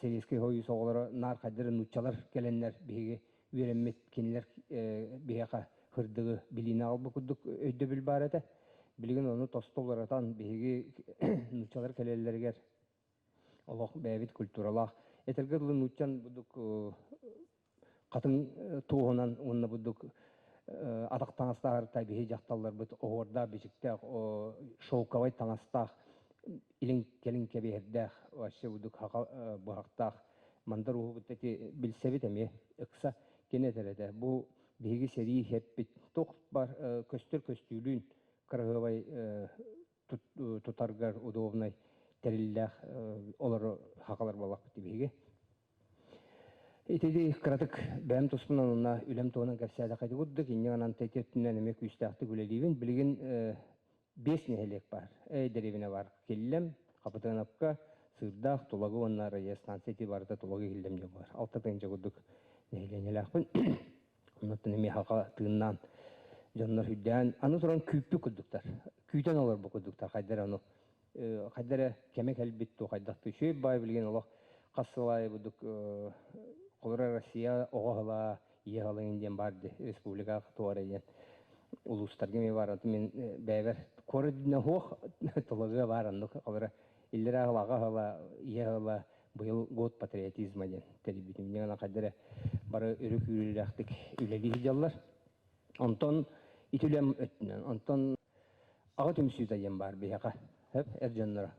Советский Союз оҕолоро наар хайдары нууччалар кэлэннэр биһиги үөрэммит кинилэр биһиэхэ хырдыгы билиини аҕалбыт курдук өйдөбүл баар этэ. Билигин ону тосту уларытан биһиги нууччалар кэлэллэригэр олох бэйэбит культуралаах этэргэ дылы нууччан будук хатыҥ туоһунан уонна будук атах таҥастааҕар биһи дьахталларбыт оһуордаах бичиктээх шелковай таҥастаах илин кэлин кэбиһэрдээх вообще будук хаха быһахтаах мандар ууһубут эти билсэбит эмиэ ыкса кини этэр этэ бу биһиги сэрии хэппит туох бар көстөр көстүүлүүн кыраһыабай тутаргар удобнай тэриллээх олору хахалар буоллахпыт биһиги. Итиди кыратык бэйэм туспунан уонна үлэм туһунан кэпсээтэххэ ити курдук инньэ гынан тэти өттүнэн эмиэ күүстээхтик үлэлиибин. Билигин биэс нэһилиэк баар. Дэриэбинэ баар. Киллэм, Хапытыанапка, Сыырдаах, Тулагы уонна радиостанция ити барыта Тулагы Киллэм диэн баар. 6 тыһыынча курдук нэһилиэнньэлээхпин. Оннуттан эмиэ хаха тыыннаан дьоннор үрдээн аны туран күүппүт курдуктар. Күүтэн олорбут курдуктар хайдара ону хайда эрэ кэмэ кэлбит дуу хайдах дуу үчүгэй баай билигин олох хас сыл аайы бурдук холобура Россия оҕо ыла ийэ ыла диэн баар дии республика туора диэн улуустарга эмиэ баар мин бэйэбэр куорат суох тулагыа баар оннук холобура иллэрээ ыла аҕа ыла ийэ ыла быйыл год патриотизма диэн тэрийбитим инньэ хайда эрэ бары өрө күүрүүлээхтик үлэлии сылдьаллар онтон ити үлэм өттүнэн онтон Аҕа түмсүүтэ диэн баар биһиэхэ, сөп, эр дьонноро.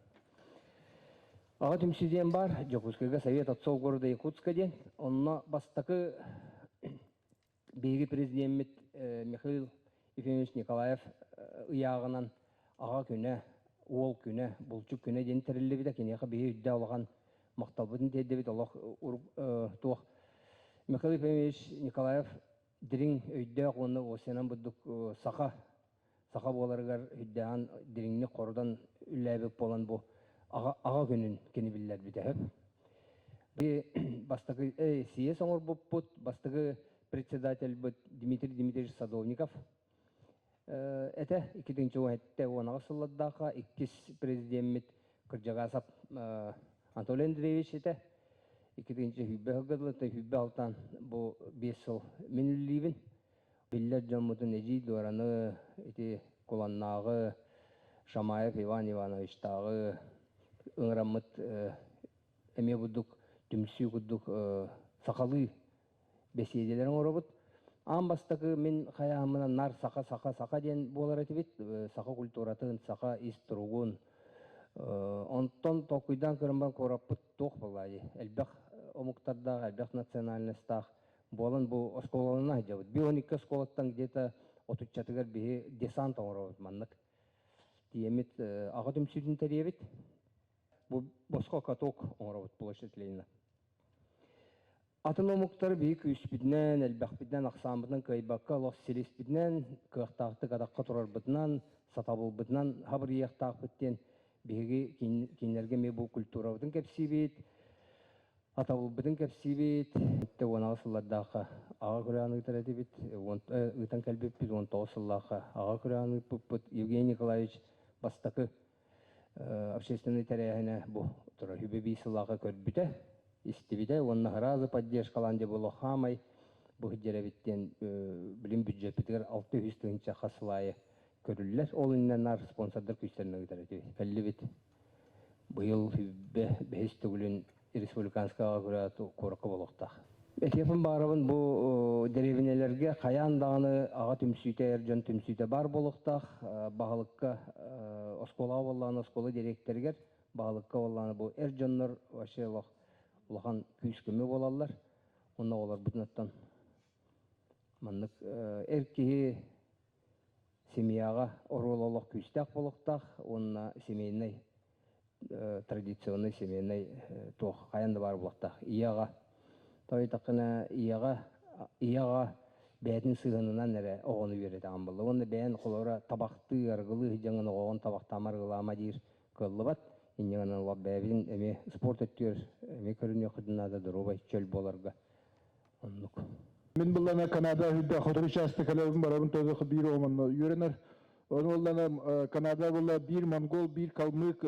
Аҕа түмсүү диэн баар, Дьокуускайга Совет отцов города Якутска диэн. Онно бастакы биһиги президеммит Михаил Ефимович Николаев ыйааҕынан аҕа күнэ, уол күнэ, булчут күнэ диэн тэриллибитэ. Киниэхэ биһи үрдэ улахан махталбытын тиэрдэбит. Олох туох Михаил Ефимович Николаев дириҥ өйдөөх уонна осенан бурдук саха саха буоларыгар үрдээҕин дириҥник хорутан үллээбит буолан бу аҕа, аҕа күнүн кини биллэрбитэ сөп. Би бастакы съезд оҥорбуппут бастакы председательбыт Дмитрий Дмитриевич Садовников этэ 2017 сыллардаахха иккис президеммит Кырдьаҕаасап Анатолий Андреевич этэ 2000 сүүрбэ сылга сүүрбэ алтан бу 5 сыл мин үллиибин Биллэр дьоммутун Эдьиий Дуораны, ити Куланнааҕы Шамаев Иван Ивановичтааҕы ыҥыраммыт эмиэ курдук түмсүү курдук сахалыы бэсиэдэлэри оҥоробут. Аан бастакы мин хайааһыммынан наар саха саха саха диэн буолар этибит. Саха культуратын, саха ис туругун. Онтон толкуйдаан көрөн баран куораппыт туох буоллаайы элбэх омуктардаах, элбэх национальностаах буолан бу оскуолалана сылдьабыт. Би 12 оскуолаттан где-то отуччатыгар биһи десант оҥоробут маннык. Тиэмит аҕа түмсүүтүн тэрийэбит. Бу босхо каток оҥоробут площадь Ленина. Атын омуктары биһи күүспүтүнэн, элбэхпитинэн, ахсаанбытынан кыайбакка, олох силиспитинэн, кыахтаахтык атахха турарбытынан, сатабылбытынан хабырыйыахтаахпыт диэн биһиги кинилэргэ эмиэ бу культурабытын кэпсиибит, Атабылбытын кэпсиибит. 18 сыллардаахха аҕа күрэҕин ыытар этибит. Ыытан кэлбиппит 19 сыллаахха аҕа күрэҕин ыыппыппыт. Евгений Николаевич бастакы общественнай тэрээһинэ бу турар үбэ биир сыллаахха көрбүтэ, истибитэ уонна сразу поддержкалаан дьэ буолуох хаамай бу сылдьар эбит диэн билим бюджеппитигэр 600 тыһыынча хас сыл аайы көрүллэр. Ол иннинэ наар спонсордар күүстэрин ыытар этибит. Кэллибит. Быйыл бэһис төгүлүн республиканскайга күрэ куоракка буолуохтаах. Этиэхпин баҕарабын бу дэриэбинэлэргэ хайаан даҕаны аҕа түмсүүтэ, эр дьон түмсүүтэ баар буолуохтаах. Баһылыкка оскуолаҕа буоллаҕына оскуола дириэктэригэр, баһылыкка буоллаҕына бу эр дьоннор вообще олох улахан күүс-көмө буолаллар. Онно оҕолорбутун оттон маннык эр киһи семьяҕа оруол олох күүстээх буолуохтаах уонна семейнай традиционный семейный туох хайан да баар буолуохтаах. Ийэҕэ тойтаххына ийэҕэ ийэҕэ бэйэтин сыһыанынан эрэ оҕону үөрэтэҕин буолла. Уонна бэйэн холобура табахтыы, арыгылыы сылдьаҥҥын оҕоҕун табахтаама, арыгылаама диир кыаллыбат. Инньэ гынан олох бэйэбитин эмиэ спорт өттүгэр эмиэ көрүнүөххүтүн наада доруобай чөл буоларга. Оннук. Мин буллана Канада үрдэ хотугу часты кэлэбин барабын тозох биир оҕомонно үөрэнэр. Ону буллана Канада була биир монгол, биир калмык,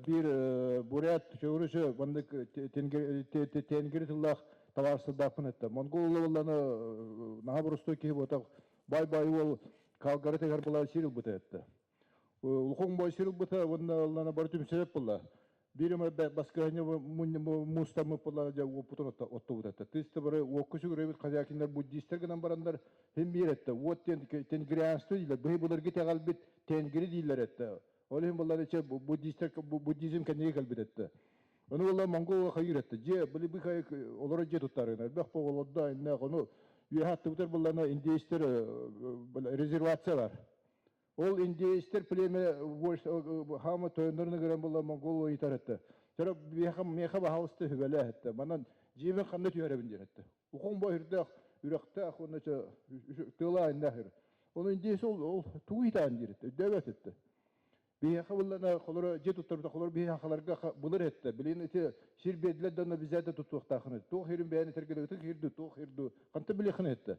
биир бурят, чөөрүсө маннык тенгери тыллаах табаарыстардаахпын этте. Монгол буллана наһаа боростой киһи буотах бай-бай уол Калгары тегер була сир ылбыта этте. Улахан бой сир ылбыта уонна ыллана бары түмсэбэт буолла. Биир эмэ баскыһанньа муустаммыт буолла дьэ уоппутун оттубут этэ. Тыыс бары уокка сүгүрүйбүт хозяйкиннар буддистар гынан бараннар хим биир этте. Уот тенгрианство дииллэр. Быһы былыргы итэҕэлбит тенгри дииллэр этте. Ол иһин буллар иче буддистар буддизм кэннигэ кэлбит этте. Ону буолла монгол хайыр этте. Дьиэ били быхай олоро дьиэ туттарына. Элбэх олордо инне ону үөһэ аттыбытар буллана индейстер резервациялар. Ол индейстер племя хаама тойоннорун ыгыран була монгол ыйытар этте. Тара миэхэ миэхэ баһаалыста үһүбэлээх этте. Манан дьиэбин ханна түһэрэбин диэн этте. Ухуҥ бо үрдээх үрэхтээх уонна тыала айнаах ир. Ону индейс ол ол тугу ыйытаан диир этте. Өйдөөбөт этте. Биһиэхэ буллана холоро дьиэ туттарбыта холоро биһиэхэ халарга былыр этте. Билин ити сир биэрдилэр да обязательно туттуохтаахын. Туох ирин бэйэни этэргэ ытык ирду туох ирду ханта билиэхин этте.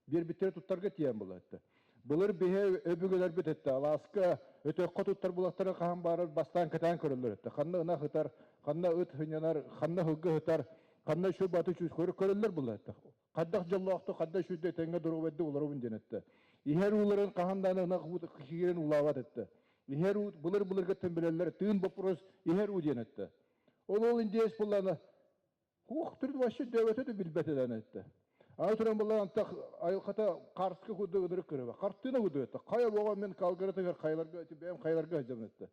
Биэрбиттэрэ туттарга тиийэн була этте. Былыр биһи өбүгэлэрбит этте алааска өтөххө туттар булаттары хаһан баарар бастаан кэтээн көрөллөр этте. Ханна ынах ытар, ханна ыт хынньанар, ханна һылгы ытар, ханна үчүгэй баты үчүгэй көрө көрөллөр була этте. Хайдах дьоллоохтук, хайдах үчүгэй тэҥҥэ доруобайдык олоробун диэн этте. Иһэр ууларын хаһан даҕаны ынах киирэн уулаабат этте. Иһэр уу былыр былыргыттан билэллэр тыын боппуруос иһэр уу диэн этте. Ол ол индиэс буллаана Хуох түрүт вообще дөбөтө да билбэт этэн этте. Аны туран буллар антах айылхата карска курдук ынырык көрөбө. Хартыына курдук этте. Хайа боҕо мен Калгаратыгар хайаларга бэйэм хайаларга сылдьабын этте.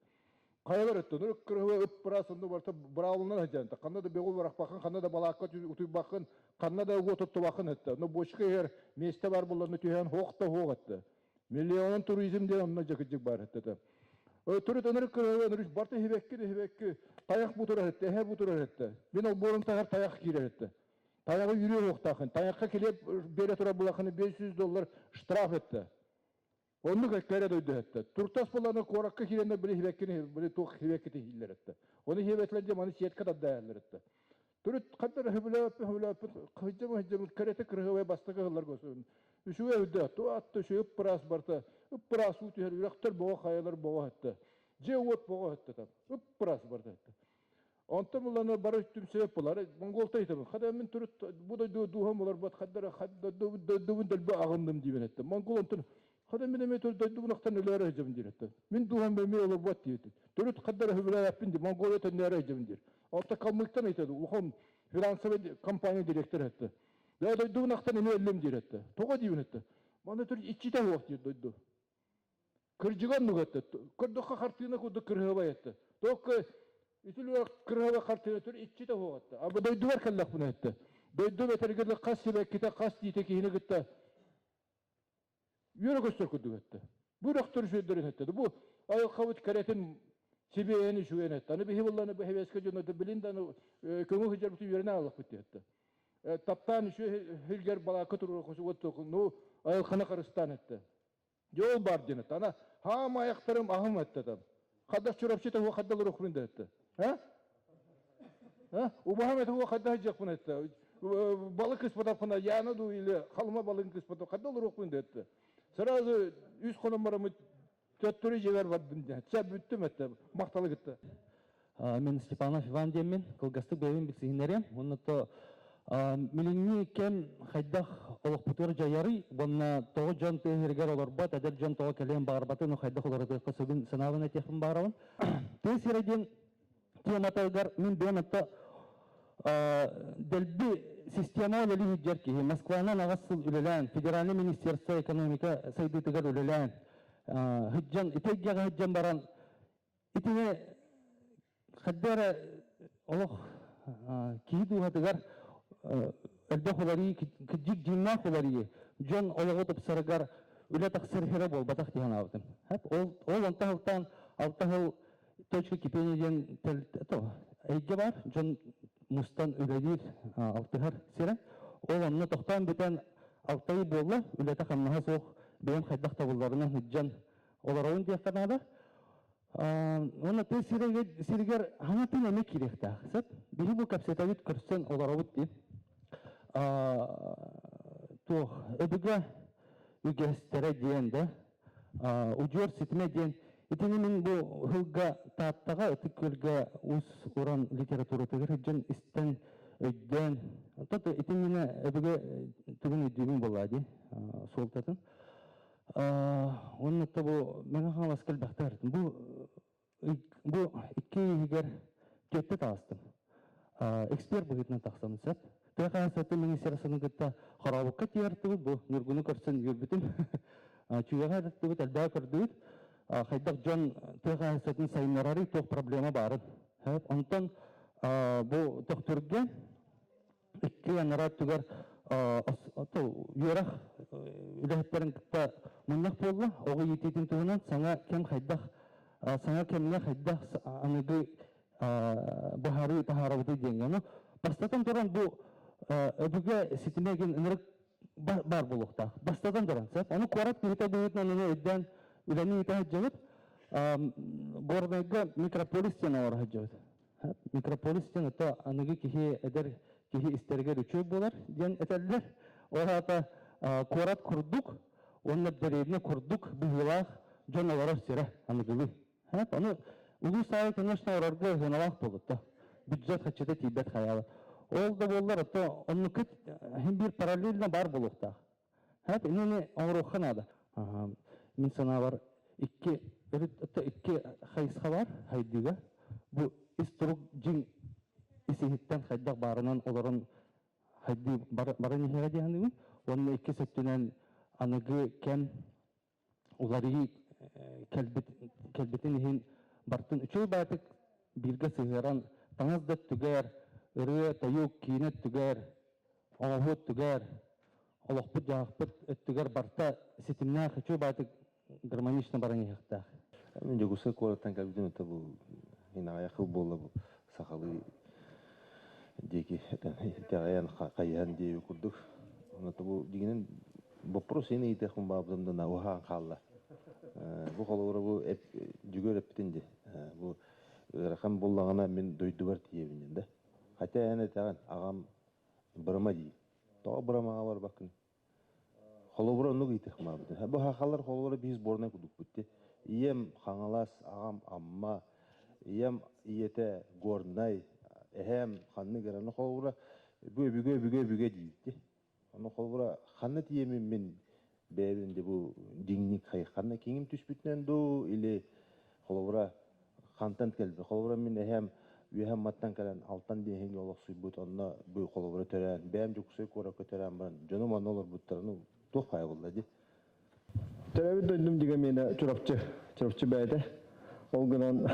Хайалар этте. Ынырык кырыһыба ып-ыраас онно барыта быраалынан сылдьан этте. Ханна да бөҕү барахпаккын, ханна да балаакка утуйбаккын, ханна да уот оттубаккын этте. Но бочка иһэр миэстэ бар булларына түһэн хоох да хоох этте. Миллионон туризм диэн онно дьэкидьик баар этте. Төрүт ынырык кырыһыба ынырык барта хибекки да хибекки тайах бутурар этте, эһэ бутурар этте. Мин олбуорум таһар тайах киирэр этте. Тайаҕы үүрүө суохтаахын. Тайахха килиэп биэрэ турар булахыны 500 доллар штраф этте. Оннук эккэрэ дойду этте. Туртас буланы куоракка киирэннэр били хибеккини били туох хибеккити иһиллэр этте. Оны хибетлер дьэ маны сетка тардайаллар этте. Төрүт ханна эрэ сөбүлээбэппин сөбүлээбэппин кыһыйдым кыһыйдым кэрэтэ кырыһыбай бастакы ыһылларга сөбүн. Үчүгэй үрдэ, туатта үчүгэй ып-ыраас барыта, ып-ыраас уу түһэр үрэхтэр боҕо хайалар боҕо этте. Дьиэ-уот боҕо этте там. Ып-ыраас барыта этте. Онтон буллана бары түмсүбэт булар. Монголта ыйытабын. Хада мин төрүт бу дойду дууһам олорбот хаддара дойдубун дөлбө аҕынным диибин этте. Монгол онтон хада мин эмиэ дойдубун ахтан өлөөрө сылдьабын диир этте. Мин дууһам эмиэ олорбот диэбит. Төрүт хаддара сөбүлээбэппин дии Монголия төннөөрө сылдьабын диир. Алта Калмыктан ыйтады, улахан финансовый компания директор этте. Да дойдубун ахтан эмиэ өллүм диир этте. Тоҕо диибин этте. Манна төрүт иччитэ суох диир дойду. Кырдьыга оннук этте. Көрдөххө хартыына курдук кырыһабай этте. Только үтүлүөх кырыһаба хартыына түр иччитэ суох этте. А бу дойдубар кэллэхпинэ этте. Дойдум этэргэ хас сибэккитэ, хас тиитэ киһини кытта үөрэ көстөр курдук этте. Бу үрэхтэр үчүгэйдэрин этте. Бу айылҕабыт кэрэтин сибиэһин үчүгэйин этте. Аны биһи булланы бу хэбиэскэ дьоно билин да көҥүл сылдьарбытын үөрэнэ ааллахпыт диэтте. Таптаан үчүгэй хилгер балаакка туруору ну айылҕаны харыстаан этте. Дьол бар диэн этте. Ана хаам аяктарым аһым этте там. Хаддах чурапчы того хаддал рухмин да этте. А? А? Убаһам это хаддах жакпын этте. Балык кыспатаппына яна ду или халыма балыгын кыспатап хаддал рухмин да этте. Сразу үс хонон барамыт төттөрү жебер бардым диэн. Чэ бүттүм этте. Макталы кытта. Мен Степанов Иван диэммин, кылгастык бэйэбин билсиһиннэриэм. Онно то билиҥҥи кэм хайдах олохпутугар дьайарый уонна тоҕо дьон тыа сиригэр олорбот, эдэр дьон тоҕо кэлиэн баҕарбатын, хайдах уларытыахха сөбүн санаабын этиэхпин баҕарабын. Тыа сирэ диэн тематыгар мин бэйэм это дэлби система үлэлии сылдьар киһи. Москванан аҕыс сыл үлэлээн, федеральный министерство экономика сайдыытыгар үлэлээн, сылдьан, ити эйгэҕэ сылдьан баран итини хайда эрэ олох киһи дууһатыгар элбэх уларыы, кырдьык дьиҥнээх уларыы, дьон олоҕу тупсарыгар үлэ тахсар иһэрэ буолбатах дии санаабытым. Ол, ол онтон сылтаан алта сыл точка кипения диэн эйгэ бар, дьон мустан үлэлиир, алтыһар сирэ. Ол онно тохтоон бүтэн алта ый буолла, үлэтэ-хамнаһа суох, бэйэм хайдах табылларынан сылдьан олоробун диэххэ наада. Уонна тыа сиригэр хаҥа тыын эмиэ киириэхтээх. Сөп? Биһи бу кэпсэтэбит, көрсөн олоробут дии. Туох, өбүгэ үгэстэрэ диэн да, удьуор ситимэ диэн. Итини мин бу сылга Тааттаҕа, Ытык Күөлгэ уус-уран литературатыгар сылдьан истэн, өйдөөн, онтон итиннэ өбүгэ тугун өйдүүбүн буоллаа дии, суолтатын. Уонна бу Мэҥэ Хаҥаласка элбэхтэ бу бу икки иһигэр түөртэ таҕыстым. Эксперт быһыытынан тахсабын сөп. Тыа хаһаайыстыбатын министерствотын кытта хорообукка тиэртибит, бу Ньургуну көрсөн үөрбүтүм. Чүгэҕэ эртибит, элбэҕи көрдүбүт. Хайдах дьон тыа хаһаайыстыбатын сайыннарарый, туох проблема баарын. Онтон бу Төхтүргэ икки анараа өттүгэр үөрэх үлэһиттэрин кытта мунньах буолла. Оҕо иитиитин туһунан саҥа кэм хайдах саҥа кэмҥэ хайдах аныгы быһаарыы таһаарабытый диэҥҥэ. Ону бастатан туран бу өбүгэ ситимэ гин ынырык баар буолуохтаах. Бастатан туран, сөп. Ону куорат киһитэ быһыытынан ону өйдөөн үлэни ыыта сылдьабыт. Горнайга микрополис диэн оҥоро сылдьабыт. Микрополис диэн ото аныгы киһи эдэр киһи истэригэр үчүгэй буолар диэн этэллэр. Ол аата куорат курдук уонна дэриэбинэ курдук быһыылаах дьон олорор сирэ аныгылыы. Ону улуус аайы, конечно, олорорго сыаналаах буолутту. Бюджет хаччыта тиийбэт хайаабат. Ол да буоллар, ото оннука хин биир параллельно бар буолуохтаах. Хат инини оҥоруохха наада. Мин санаабар икки өрүт икки хайысха бар хайдыыга. Бу ис турук дьиҥ ис-иһиттэн хайдах баарынан олорон хайдыы баран иһиэҕэ дии саныыбын. Уонна иккис өттүнэн аныгы кэм уларыйыы кэлбит кэлбитин иһин бартын үчүгэй баатык бииргэ сыһыаран таҥас да өттүгэр, ырыа, тойук, киинэ өттүгэр, оҥоһуу өттүгэр, олохпут-дьаһахпыт өттүгэр барыта ситимнээх үчүгэй баатык гармонично баран иһиэхтээх. Мин Дьокуускай куораттан кэлбитим это бу инаайа хыл буолла бу сахалыы диэки итэҕэйэн хайыһан диэби курдук. Онно бу дигинен Боппуруос эн ыйытыахпын баабытым да уһаан хаалла. Бу холобура бу дьүгүөр эппитин дии. Бу ыарахан буоллаҕына мин дойдубар тиийэбин диэн да. Хотя эн этэҕин аҕам бырама дии. Тоҕо бырамаҕа барбаккын? Холобура оннук ыйытыахпын баабытым. Бу хахалар холобура биир сборнай курдукпут дии. Ийэм Хаҥалас, аҕам Амма, ийэм ийэтэ Горнай, эһээм ханнык эрэ. Ну холобура бу өбүгэ өбүгэ өбүгэ диибит дии. Ону холобура ханна тиийэммин мин бэйэбин де бу дьиҥник ханна киҥим түспүтүнэн дуу или холобура хантан кэлбит холобура мин эһээм үөһэ Амматтан кэлэн Алтан диэһиҥҥэ олохсуйбут онно бу холобура төрөөн бэйэм Дьокуускай куоракка төрөөн баран дьонум онно олорбуттара ну туох хайа буолла дии. Төрөөбүт дойдум дигэ миэнэ Чурапчы, Чурапчы бэйэтэ. Ол гынан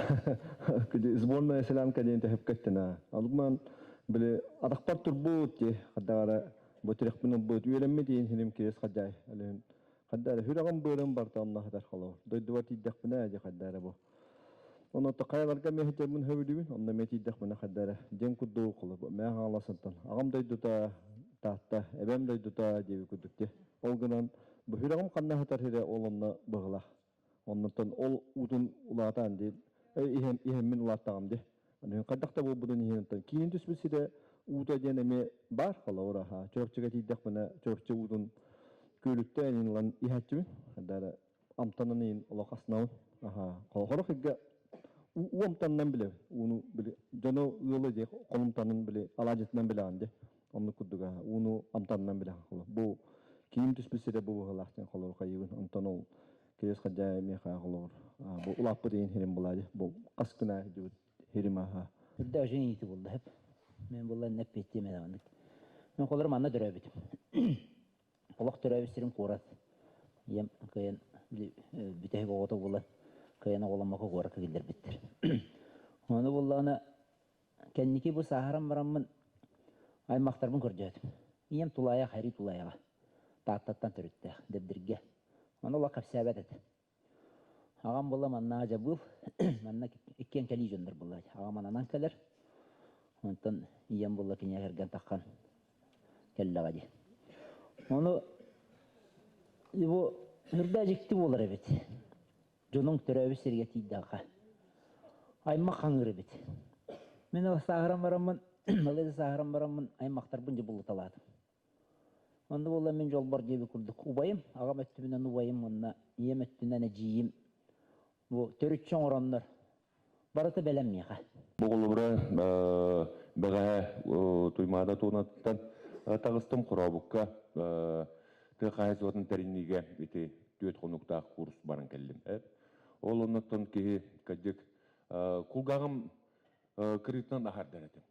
сборная селянка диэн төһөпкөттөн аа. Алгман били атахпар турбут ти хаддаара бу тирэхпин ылбыт үөрэммит иин хиним кирес хаддьай алын хаддаара хүрэҕим быарым барта онно хатар холоо дойдубар тиийдэхпинэ дьэ хаддаара бу Онно хайаларга мэһэйдэрбин сөбүлүүбүн, онно эмиэ тиийдэхпинэ хайда эрэ дьиэм курдук холобур мээ хаҥаласынтан аҕам дойдута Таатта, эбэм дойдута диэбит курдук дии. Ол гынан бу сүрэҕим ханна сытар сирэ ол онно быһыылаах. Оннуттан ол уутун улаатаан дии иһэн иһэммин улааттаҕым дии. Аны хайдах да буолбутун иһин оттон киинин түспүт сирэ уута диэн эмиэ баар холобур аха Чурапчыга тиийдэхпинэ Чурапчы уутун күөлүттэн ылан иһээччибин. Хайда эрэ амтанын иин олох аснабын. Аха. Хорох игге уу амтанынан билэбин. Ууну били дьону ыалы дии холумтанын били алаадьытынан билэҕин дии. Оннук курдук ууну амтанынан билэҕин. Бу Киим түспүт сирэ бу быһыылаах диэн холобур хайыыбын. Онтон ол Кириэс Халдьаайы миэхэ холобур бу улааппыт иһин хирим булаа дии. Бу хас күн аайы дьубут хирим аха. Үрдэ ажын иити булда хеп. Мен булла неп петтиме даҕаннык. Мен холор манна төрөөбүтүм. Олох төрөөбүт сирим куорат. Ийэм кыайан бүтэһик оҕото буолан кыайан оҕоломмокко куоракка киллэрбиттэр. Ону буллаҕына кэнники бу сааһыран бараммын аймахтарбын көрдөөтүм. Ийэм тулаайах, Харий тулаайаҕа. Тааттаттан төрүттээх, Дэбдиргэ. Ону олох кэпсээбэт этэ. Аҕам буолла манна дьабыыл, манна иккиэн кэлии дьоннор буолла. Аҕам ананан кэлэр, онтон ийэм буолла киниэхэ кэргэн таххан кэллэҕэ дии. Ону бу үрдэ дьикти буолар эбит. Дьонуҥ төрөөбүт сиргэ тиийдэххэ. Аймах хаҥыыр эбит. Мин сааһыран бараммын, балай да сааһыран бараммын аймахтарбын дьыбыллыталаатым. Онно буолла мин дьолбор диэбит курдук убайым, аҕам өттүбүнэн убайым уонна ийэм өттүнэн эдьиийим бу төрүччү оҥороннор барыта бэлэм миэхэ. Бу холобура бэҕэһээ Туймаада туонаттан таҕыстым Хорообукка тыа хаһаайыстыбатын тэрийиигэ ити түөрт хонуктаах курс баран кэллим. Ол оннуттан киһи кырдьык кулгааҕым кырыытынан аһардар этим.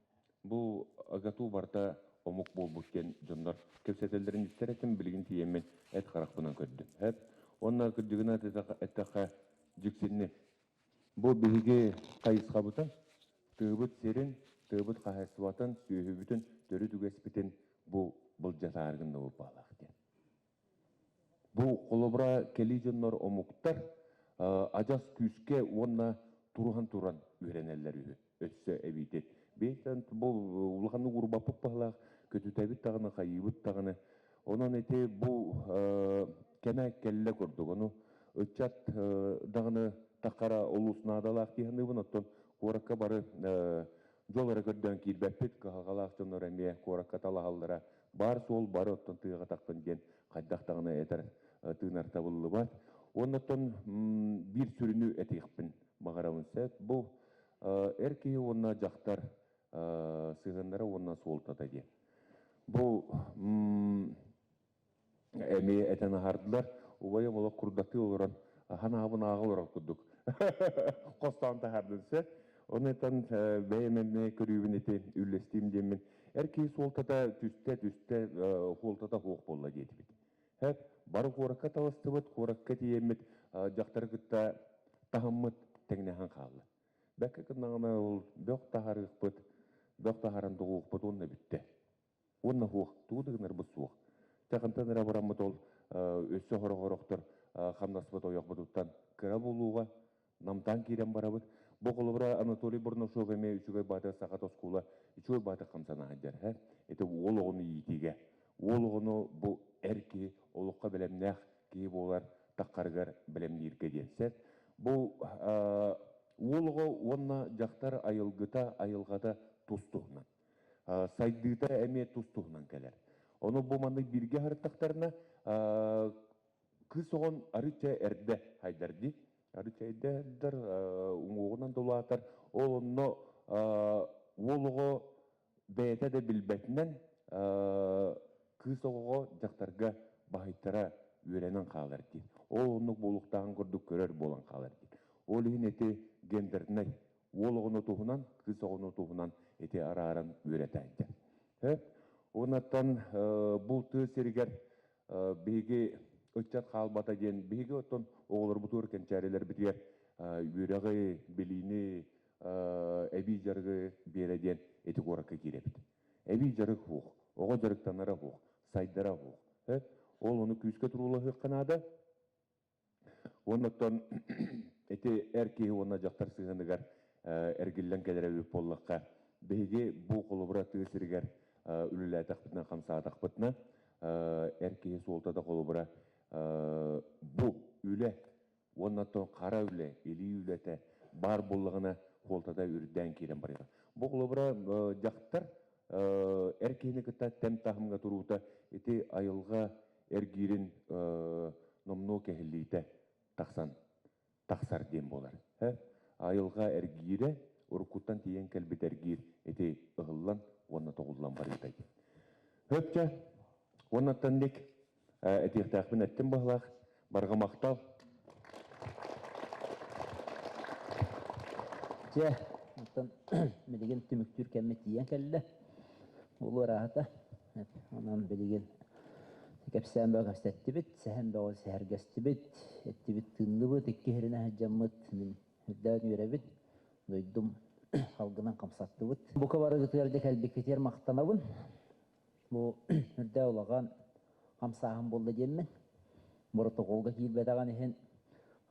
Бу АГАТУ барыта омук буолбут диэн дьоннор кэпсэтэллэрин истэр этим, билигин тиийэммин эт харахпынан көрдүм. Эп уонна кырдьыгынан эттэххэ дьиксинним. Бу биһиги хайысхабытын, тыабыт сирин, тыабыт хаһаайыстыбатын, сүөһүбүтүн, төрүт үгэспитин бу былдьатаары гынныбыт баалаах диэн. Бу холобура кэлии дьоннор омуктар адьас күүскэ уонна туруһан туран үөрэнэллэр үһү. Өссө эбиитин. Бэйэтэн бу улаханнык урбаппыт баһылаах көтүтэбит даҕаны, хайыыбыт даҕаны. Онон ити бу кэмэ кэллэ курдук. Ону ыччат даҕаны таххара олус наадалаах дии саныыбын. Оттон куоракка бары дьол эрэ көрдөөн киирбэппит. Кыһалҕалаах дьоннор эмиэ куоракка талаһаллара Баар суол бары оттон тыаҕа тахсан диэн хайдах даҕаны этэр тыынар табыллыбат. Уонна оттон биир сүрүнү этиэхпин баҕарабын сөп. Бу эр киһи уонна дьахтар сыһыаннара уонна суолтата диэн. Бу эмиэ этэн аһардылар. Убайым олох курдаттыы олорон ханаабын ааҕа олорор курдук хостоон таһаардын сөп. Онтон бэйэм эмиэ көрүүбүн ити үллэстиим диэммин эр киһи суолтата түстэ түстэ суолтата суох буолла диэтибит. Хэп бары куоракка таластыбыт, куоракка тиийэммит дьахтары кытта таһыммыт тэҥнэһэн хаалла. Бэккэ гыннаҕына ол бөх таһаарыахпыт, бөх таһааран тоҕуохпут уонна бүттэ. Уонна суох, тугу да гынарбыт суох. Чахынтан эрэ бараммыт ол өссө сорох-сорохтор хамнаспыт ойохпутуттан кыра буолууга намтаан киирэн барабыт. Бу холобура Анатолий Бурнашов эмиэ үчүгэй баатыр саха оскуола үчүгэй баатыр хамсана сылдьар. Һэ? Ити уол оҕону иитиигэ. Уол оҕону бу эр киһи олоххо бэлэмнээх киһи буолар таххарыгар бэлэмнииргэ диэн сөп. Бу уол оҕо уонна дьахтар айылгыта, айылҕата тус-туһунан. Сайдыыта эмиэ тус-туһунан кэлэр. Ону бу маннык бииргэ аһарыттахтарына, кыыс оҕон арыычча эрдэ хайдар дии. Арыычча эрдэ хайдар, уҥуоҕунан да улаатар. Ол онно уол оҕо бэйэтэ да билбэтинэн кыыс оҕоҕо дьахтарга баһыйтара үөрэнэн хаалар дии. Ол оннук буолуохтааҕын курдук көрөр буолан хаалар дии. Ол иһин ити гендернэй уол оҕону туһунан, кыыс оҕону туһунан ити арааран үөрэтээччи. Оннуттан бу тыа сиригэр биһиги ыччат хаалбата диэн биһиги оттон оҕолорбутугар кэнчээрилэрбитигэр үөрэҕи, билиини, эбии дьарыгы биэрэ диэн ити куоракка киирэбит. Эбии дьарык суох, оҕо дьарыктанара суох, сайдара суох. Ол ону күүскэ туруулаһыахха наада. Уонна оттон ити эр киһи уонна дьахтар сыһыаныгар эргиллэн кэлэр эбит буоллахха, биһиги бу холобура тыа сиригэр үлэлээтэхпитинэ, хамсаатахпытына, эр киһи суолтата холобура бу үлэ уонна оттон хара үлэ, илии үлэтэ баар буоллаҕына суолтата үрдээн киирэн барыаҕа. Бу холобура дьахтар эр киһини кытта тэм таһымҥа туруута ити айылҕа эргиирин номнуо кэһиллиитэ тахсан тахсар диэн буолар. Айылҕа эргиирэ уруккуттан тиийэн кэлбит эргиир ити ыһыллан уонна тоҕуллан барыыта диэн. Өпчө, уоннаттан ник. Этиэхтээхпин эттим быһылаах. Барҕа махтал. Дьэ, оттон билигин түмүктүүр кэммит тиийэн кэллэ. Улуу ырааһата. Онон билигин кэпсээн бөҕө кэпсэттибит, сэһэн бөҕө сэһэргэстибит, эттибит тыынныбыт, икки иһиринэ сылдьаммыт мин үрдээн үөрэбит, дойдум халгынан хамсаттыбыт. Бука барыгытыгар дьэ кэлбиккитигэр махтанабын. Бу үрдэ улахан хамсааһын буолла диэммин. Боротокуолга киирбэтэҕин иһин,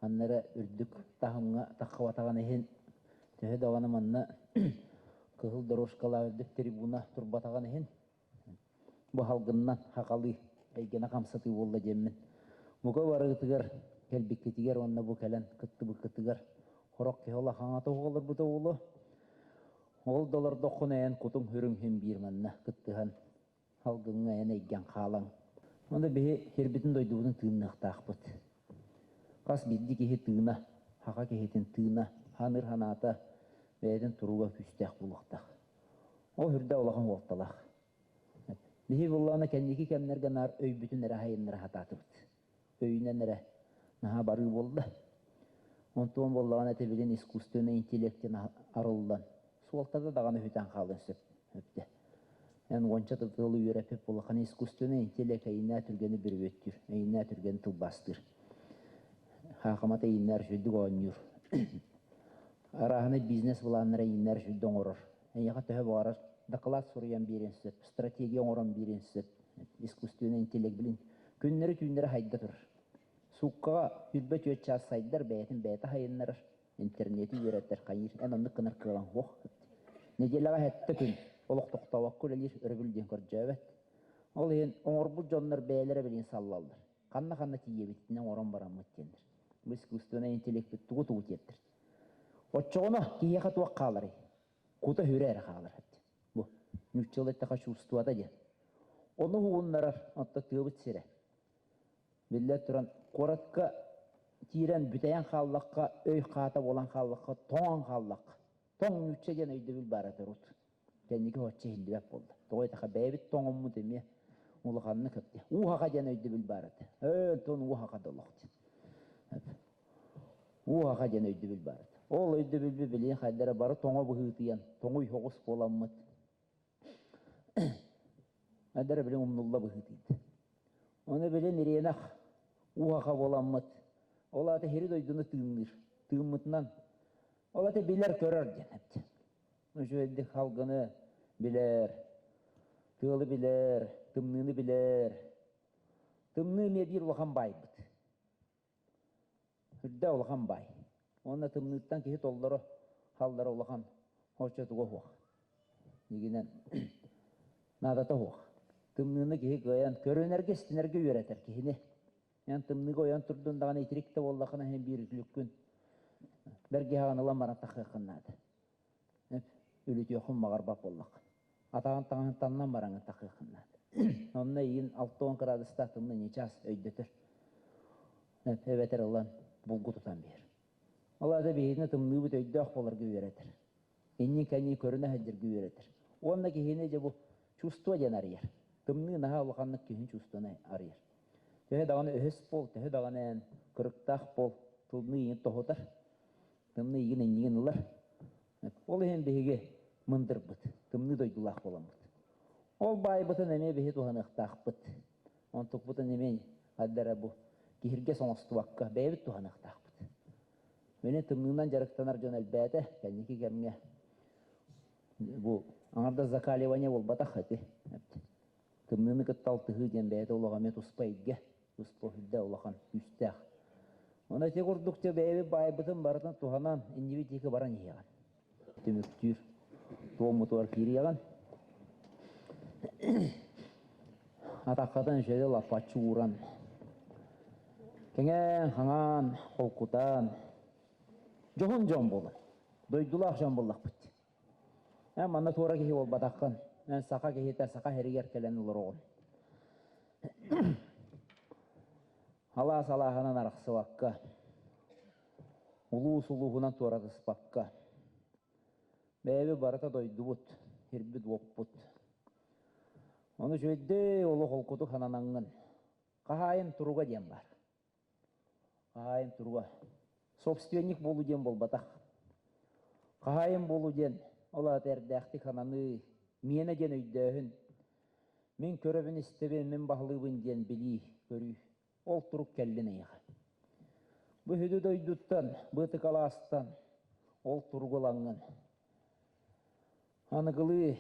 ханна эрэ үрдүк таһымҥа таххыбатаҕын иһин, төһө даҕаны манна кыһыл дорожкалаах үрдүк трибуна турбатаҕын иһин, бу халгыннан хахалыы эйгэни хамсатыы буолла диэммин. Бука барыгытыгар кэлбиккитигэр уонна бу кэлэн кыттыбыккытыгар хорох киһи улахаҥа тоһоҕолорбута буолуо. Ол да олордоххуна эн кутуҥ үрүҥ иһин биир манна кыттыһан салгыҥҥа эн эйгэн хаалаҥ. Онно биһи сирбитин дойдубутун тыынныахтаахпыт. Хас биирдии киһи тыына, саха киһитин тыына, ханыыр санаата бэйэтин туруга күүстээх буолуохтаах. Ол үрдэ улахан уолталаах. Биһи буоллаҕына кэнники кэмнэргэ наар өйбүтүн эрэ хайыннара сатаатыбыт. Өйүнэн эрэ наһаа барыы буолла. Онтуон буоллаҕына ити билин искусственный интеллектин арыллан суолтата даҕаны сүтэн хаалыан сөп өптө. Эн уонча тылы үөрэппит буоллаххына искусственный интеллект эйинээ түргэни бүрүөттүүр, эйинээ түргэни тылбаастыыр. Хаахамата эйиннээр сүрдүк оонньуур. Арааһынай бизнес-былааннары эйиннээр сүрдү оҥорор. Эйиэхэ төһө баҕарар дакылаат суруйан биэриэн сөп, стратегия оҥорон биэриэн сөп. Искусственный интеллект билин күннэри-түүннэри хайда турар. Сууккаҕа 24 чаас сайдар, бэйэтин бэйэтэ хайыннарар, интернети үөрэтэр, хайыыр, эн оннук гынар кыаҕыҥ суох. Нэдиэлэҕэ сэттэ күн олох тохтообокко үлэлиир, өрөбүл диэн көрдьөөбөт. Ол иһин оҥорбут дьоннор бэйэлэрэ билигин саллаллар. Ханна-ханна тиийэбитинэн оҥорон бараммыт диэннэр. Бу искусственнай интеллектпит тугу-тугу тиэрдэр. Оччоҕуна киһиэхэ туох хааларый? Кута-сүрэ эрэ хаалар. Бу нууччалыы эттэххэ чувствота диэн. Ону уһугуннарар онто тыабыт сирэ. Биллэн туран, куоратка киирэн бүтэйэн хааллахха, өй хаата буолан хааллахха, тоҥон хааллахха. Тоҥ нуучча диэн өйдөбүл баара төрут. Кэнники оччо иһиллибэт буолла. Тоҕо диэтэххэ, бэйэбит тоҥоммут эмиэ улаханнык өптө. Уу-хаха диэн өйдөбүл баар этэ. Ээ, онтон уу-хаха да олох диэн. Уу-хаха диэн өйдөбүл баар этэ. Ол өйдөбүлбү билигин хайдара бары тоҥо быһыытыйан, тоҥуй соҕус буоламмыт Хайдара билин умнулла быһыытыйда. Ону билин ириэнэх уу-хаха буоламмыт, ол аата сири дойдуну тыынныыр, тыыммытынан, ол аата билэр-көрөр диэн эбит. Үчүгэйдик халгыны билэр, тыалы билэр, тымныыны билэр. Тымныы эмиэ биир улахан баайбыт. Үрдэ улахан баай. Уонна тымныыттан киһи толлоро, халлара улахан оччотуга суох. Дьигинэн наадата суох. Тымныыны киһи кыайан көрүнэргэ, истинэргэ үөрэтэр киһини. Эн тымныыга ойон турдун даҕаны итирик да буоллаххына иһин биир үтүлүккүн бэргэһэҕин ылан баран тахыаххын наада. Үлүтүөххүн баҕарбат буоллаххын. Атаҕын таҥаһын таннан бараҥҥын тахыаххын наада. Онно эйигин 60 кыраадыстаах тымныы ньычаас өйдөтөр. Эбэтэр ылан булгу тутан биэр. Ол аата биһигини тымныыбыт өйдөөх буоларга үөрэтэр. Иннин-кэннин көрүнэ сылдьарга үөрэтэр. Уонна киһини дьэ бу чувство диэн арыйар. Тымныы наһаа улаханнык киһини чувствоны арыйар. Төһө даҕаны өһөс буол, төһө даҕаны эн кырыктаах буол, тымныы игин тоһутар, тымныы игин иннигин ылар. Ол иһин биһиги мындырбыт, тымныы дойдулаах буоламмыт. Ол баайбытын эмиэ биһи туһаныахтаахпыт. Онтукпутун эмиэ хайдара бу киһиргэс оҥостубакка бэйэбит туһаныахтаахпыт. Мини тымныынан дьарыктанар дьон элбээтэ кэнники кэмҥэ. Бу аҥардас закаливание буолбатах ити. Тымныыны кытта алтыһыы диэн бэйэтэ олоҕо эмиэ туспа эйгэ, туспа үрдэ улахан күүстээх. Онон ити курдук дьэ бэйэбит баайбытын барытын туһанан иннибит диэки баран иһиэҕин. Түмүктүүр туоммутугар киириэҕин. Атаххытын үчүгэй лаппаччы ууран, кэҥээн, хаҥаан, холкутаан, дьоһун дьон буолан, дойдулаах дьон буоллахпыт. Эн манна туора киһи буолбатаххын. Эн саха киһитэ саха сиригэр кэлэн олороҕун. Алаас алааһынан арахсыбакка, улуус улууһунан туоратыспакка, бэйэбит барыта дойдубут, сирбит-уоппут. Ону үчүгэйдик олох холкутук сананаҥҥын. Хаһаайын туруга диэн баар. Хаһаайын туруга. Собственник буолуу диэн буолбатах. Хаһаайын буолуу диэн ол аата эрдээхтик ананыы, миэнэ диэн өйдөөһүн, мин көрөбүн-истэбин, мин баһылыыбын диэн билии, көрүү. Ол турук кэллин эйиэхэ. Бу сүдү дойдуттан, быытык алаастан ол туругу ылаҥҥын аныгылыы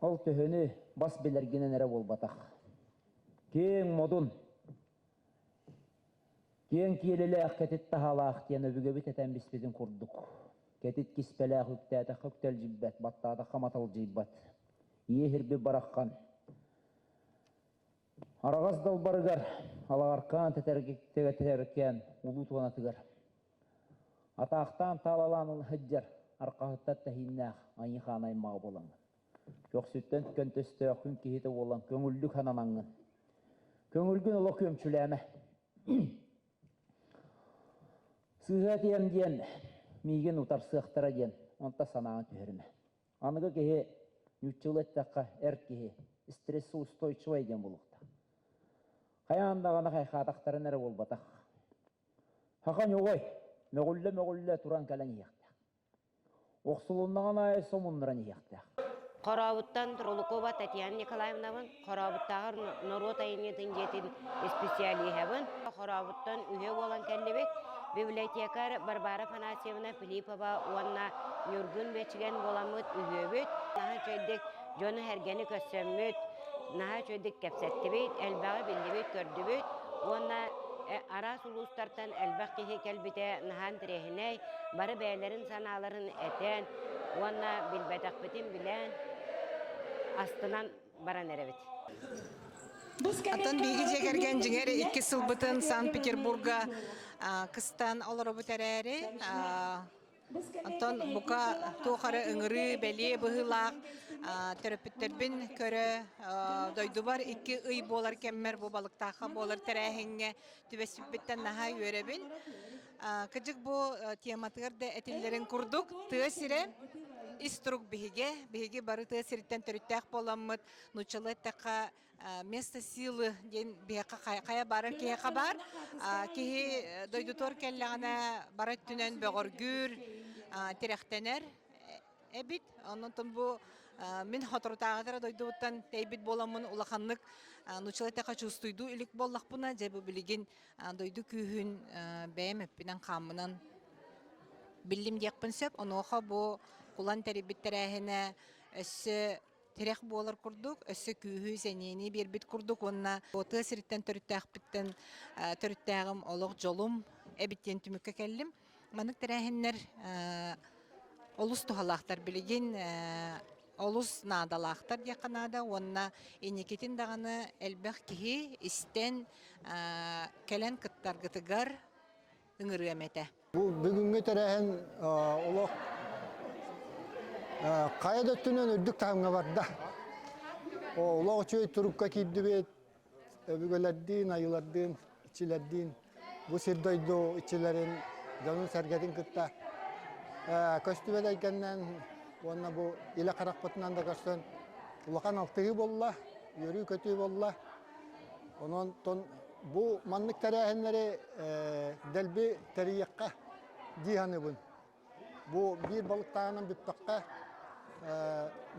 ол төһөнү бас билэргинэн эрэ буолбатах. Киэҥ модун, киэҥ киэлилээх кэтит таһаалаах диэн өбүгэбит этэн биспитин курдук, кэтит киспэлээх үктээтэххэ үктэлдьийбэт, баттаатахха маталдьыйбат, иэһирбит бараххан Араҕас далбарыгар алаҕаркаан тэтэркээн улуу туонатыгар атаахтаан таалалаан сылдьар арҕаһыттар тэһииннээх айыы-хаан аймаҕа буолаҥҥын, көхсүттэн көнтөстөөх күн киһитэ буолан көҥүллүк сананаҥҥын, көҥүлгүн олох күөмчүлээмэ. Сыыһа этиэм диэн миигин утарсыахтара диэн онто санааҕын түһэримэ. Аныгы киһи, нууччалыы эттэххэ, эр киһи стрессоустойчивай диэн буолуохтаах. Хайаан даҕаны хайхаатахтарын эрэ буолбатах. Хаха ньоҕой, мөҕүллэ-мөҕүллэ туран кэлэн иһиэхтээх. Охсулуннаҕын аайы сомуннаран иһиэхтээх. Хорообуттан Тролукова Татьяна Николаевнабын, Хорообуттааҕар норуот айымньытын дьиэтин исписэлииһэбин. Хорообуттан үһүө буолан кэллибит. Библиотекарь Варвара Афанасьевна Филиппова уонна Ньургун Бэчигэн буоламмыт үһүөбүт. Наһаа үчүгэйдик дьону-сэргэни көрсөммүт, наһаа үчүгэйдик кэпсэттибит, элбэҕи биллибит-көрдүбүт уонна араас улуустартан элбэх киһи кэлбитэ наһаа интэриэһинэй, бары бэйэлэрин санааларын этэн уонна билбэтэхпитин билэн, астынан баран эрэбит. Антон биһиги дьиэ кэргэн дьиҥэр икки сылбытын Санкт-Петербурга кыстаан олоробут эрээри, онтон бука туох эрэ ыҥырыы, бэлиэ быһыылаах төрөппүттэрбин көрө дойдубар икки ый буолар кэммэр бу Балыктаахха буолар тэрээһиҥҥэ түбэспиппиттэн наһаа үөрэбин. Кырдьык бу тематыгар да этиллэрин курдук тыа сирэ ис турук биһигэ. Биһиги бары тыа сириттэн төрүттээх буоламмыт, нууччалыы эттэххэ место силы диэн биһиэхэ хайа барар киһиэхэ баар. Киһи дойдутугар кэллэҕинэ бары өттүнэн бөҕөргүүр, тирэхтэнэр эбит. Онон бу мин соторутааҕыта эрэ дойдубуттан тэйбит буоламмын улаханнык нууччалыы эттэххэ чувствуйдуу илик буоллахпына, дьэ бу билигин дойду күүһүн бэйэм өппүнэн-хааммынан биллим диэхпин сөп. Онуоха бу Кулан тэрийбит тэрээһинэ өссө тирэх буолар курдук, өссө күүһү, сэниэни биэрбит курдук уонна тыа сириттэн төрүттээхпиттэн төрүттээҕим олох дьолум эбит диэн түмүккэ кэллим. Маннык тэрээһиннэр олус туһалаахтар билигин олус наадалаахтар диэххэ наада уонна инникитин даҕаны элбэх киһи истэн кэлэн кыттаргытыгар ыҥырыам этэ. Бу бүгүҥҥү тэрээһин олох хайа да өттүнэн үрдүк таһымҥа барда. Олох үчүгэй турукка киирдибит, өбүгэлэрдиин, айылардыын, иччилэрдиин бу сир-дойду иччилэрин дьонун-сэргэтин кытта көстүбэт эйгэннэн уонна бу илэ харахпытынан да көрсөн улахан алтыһыы буолла, үөрүү-көтүү буолла. Онон бу маннык тэрээһиннэри дэлби тэрийиэххэ дии саныыбын. Бу биир балыктааҕынан бүппэххэ,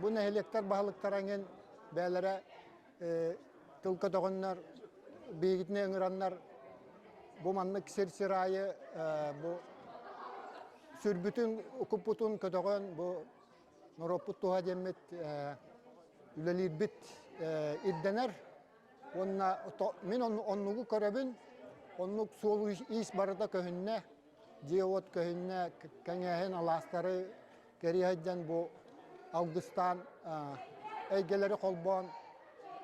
бу нэһилиэктэр баһылыктара эҥин бэйэлэрэ тыл көтөҕөннөр, биһигитини ыҥыраннар бу маннык сир-сир аайы бу сүрбүтүн, укуппутун көтөҕөн бу норуоппут туһа диэммит үлэлиирбит ирдэнэр. Уонна мин оннугу көрөбүн, оннук суол-иис барыта көһүннэ. Дьиэ-уот көһүннэ, кэҥээһин алаастары кэрийэ сылдьан бу алгыстаан эйгэлэри холбоон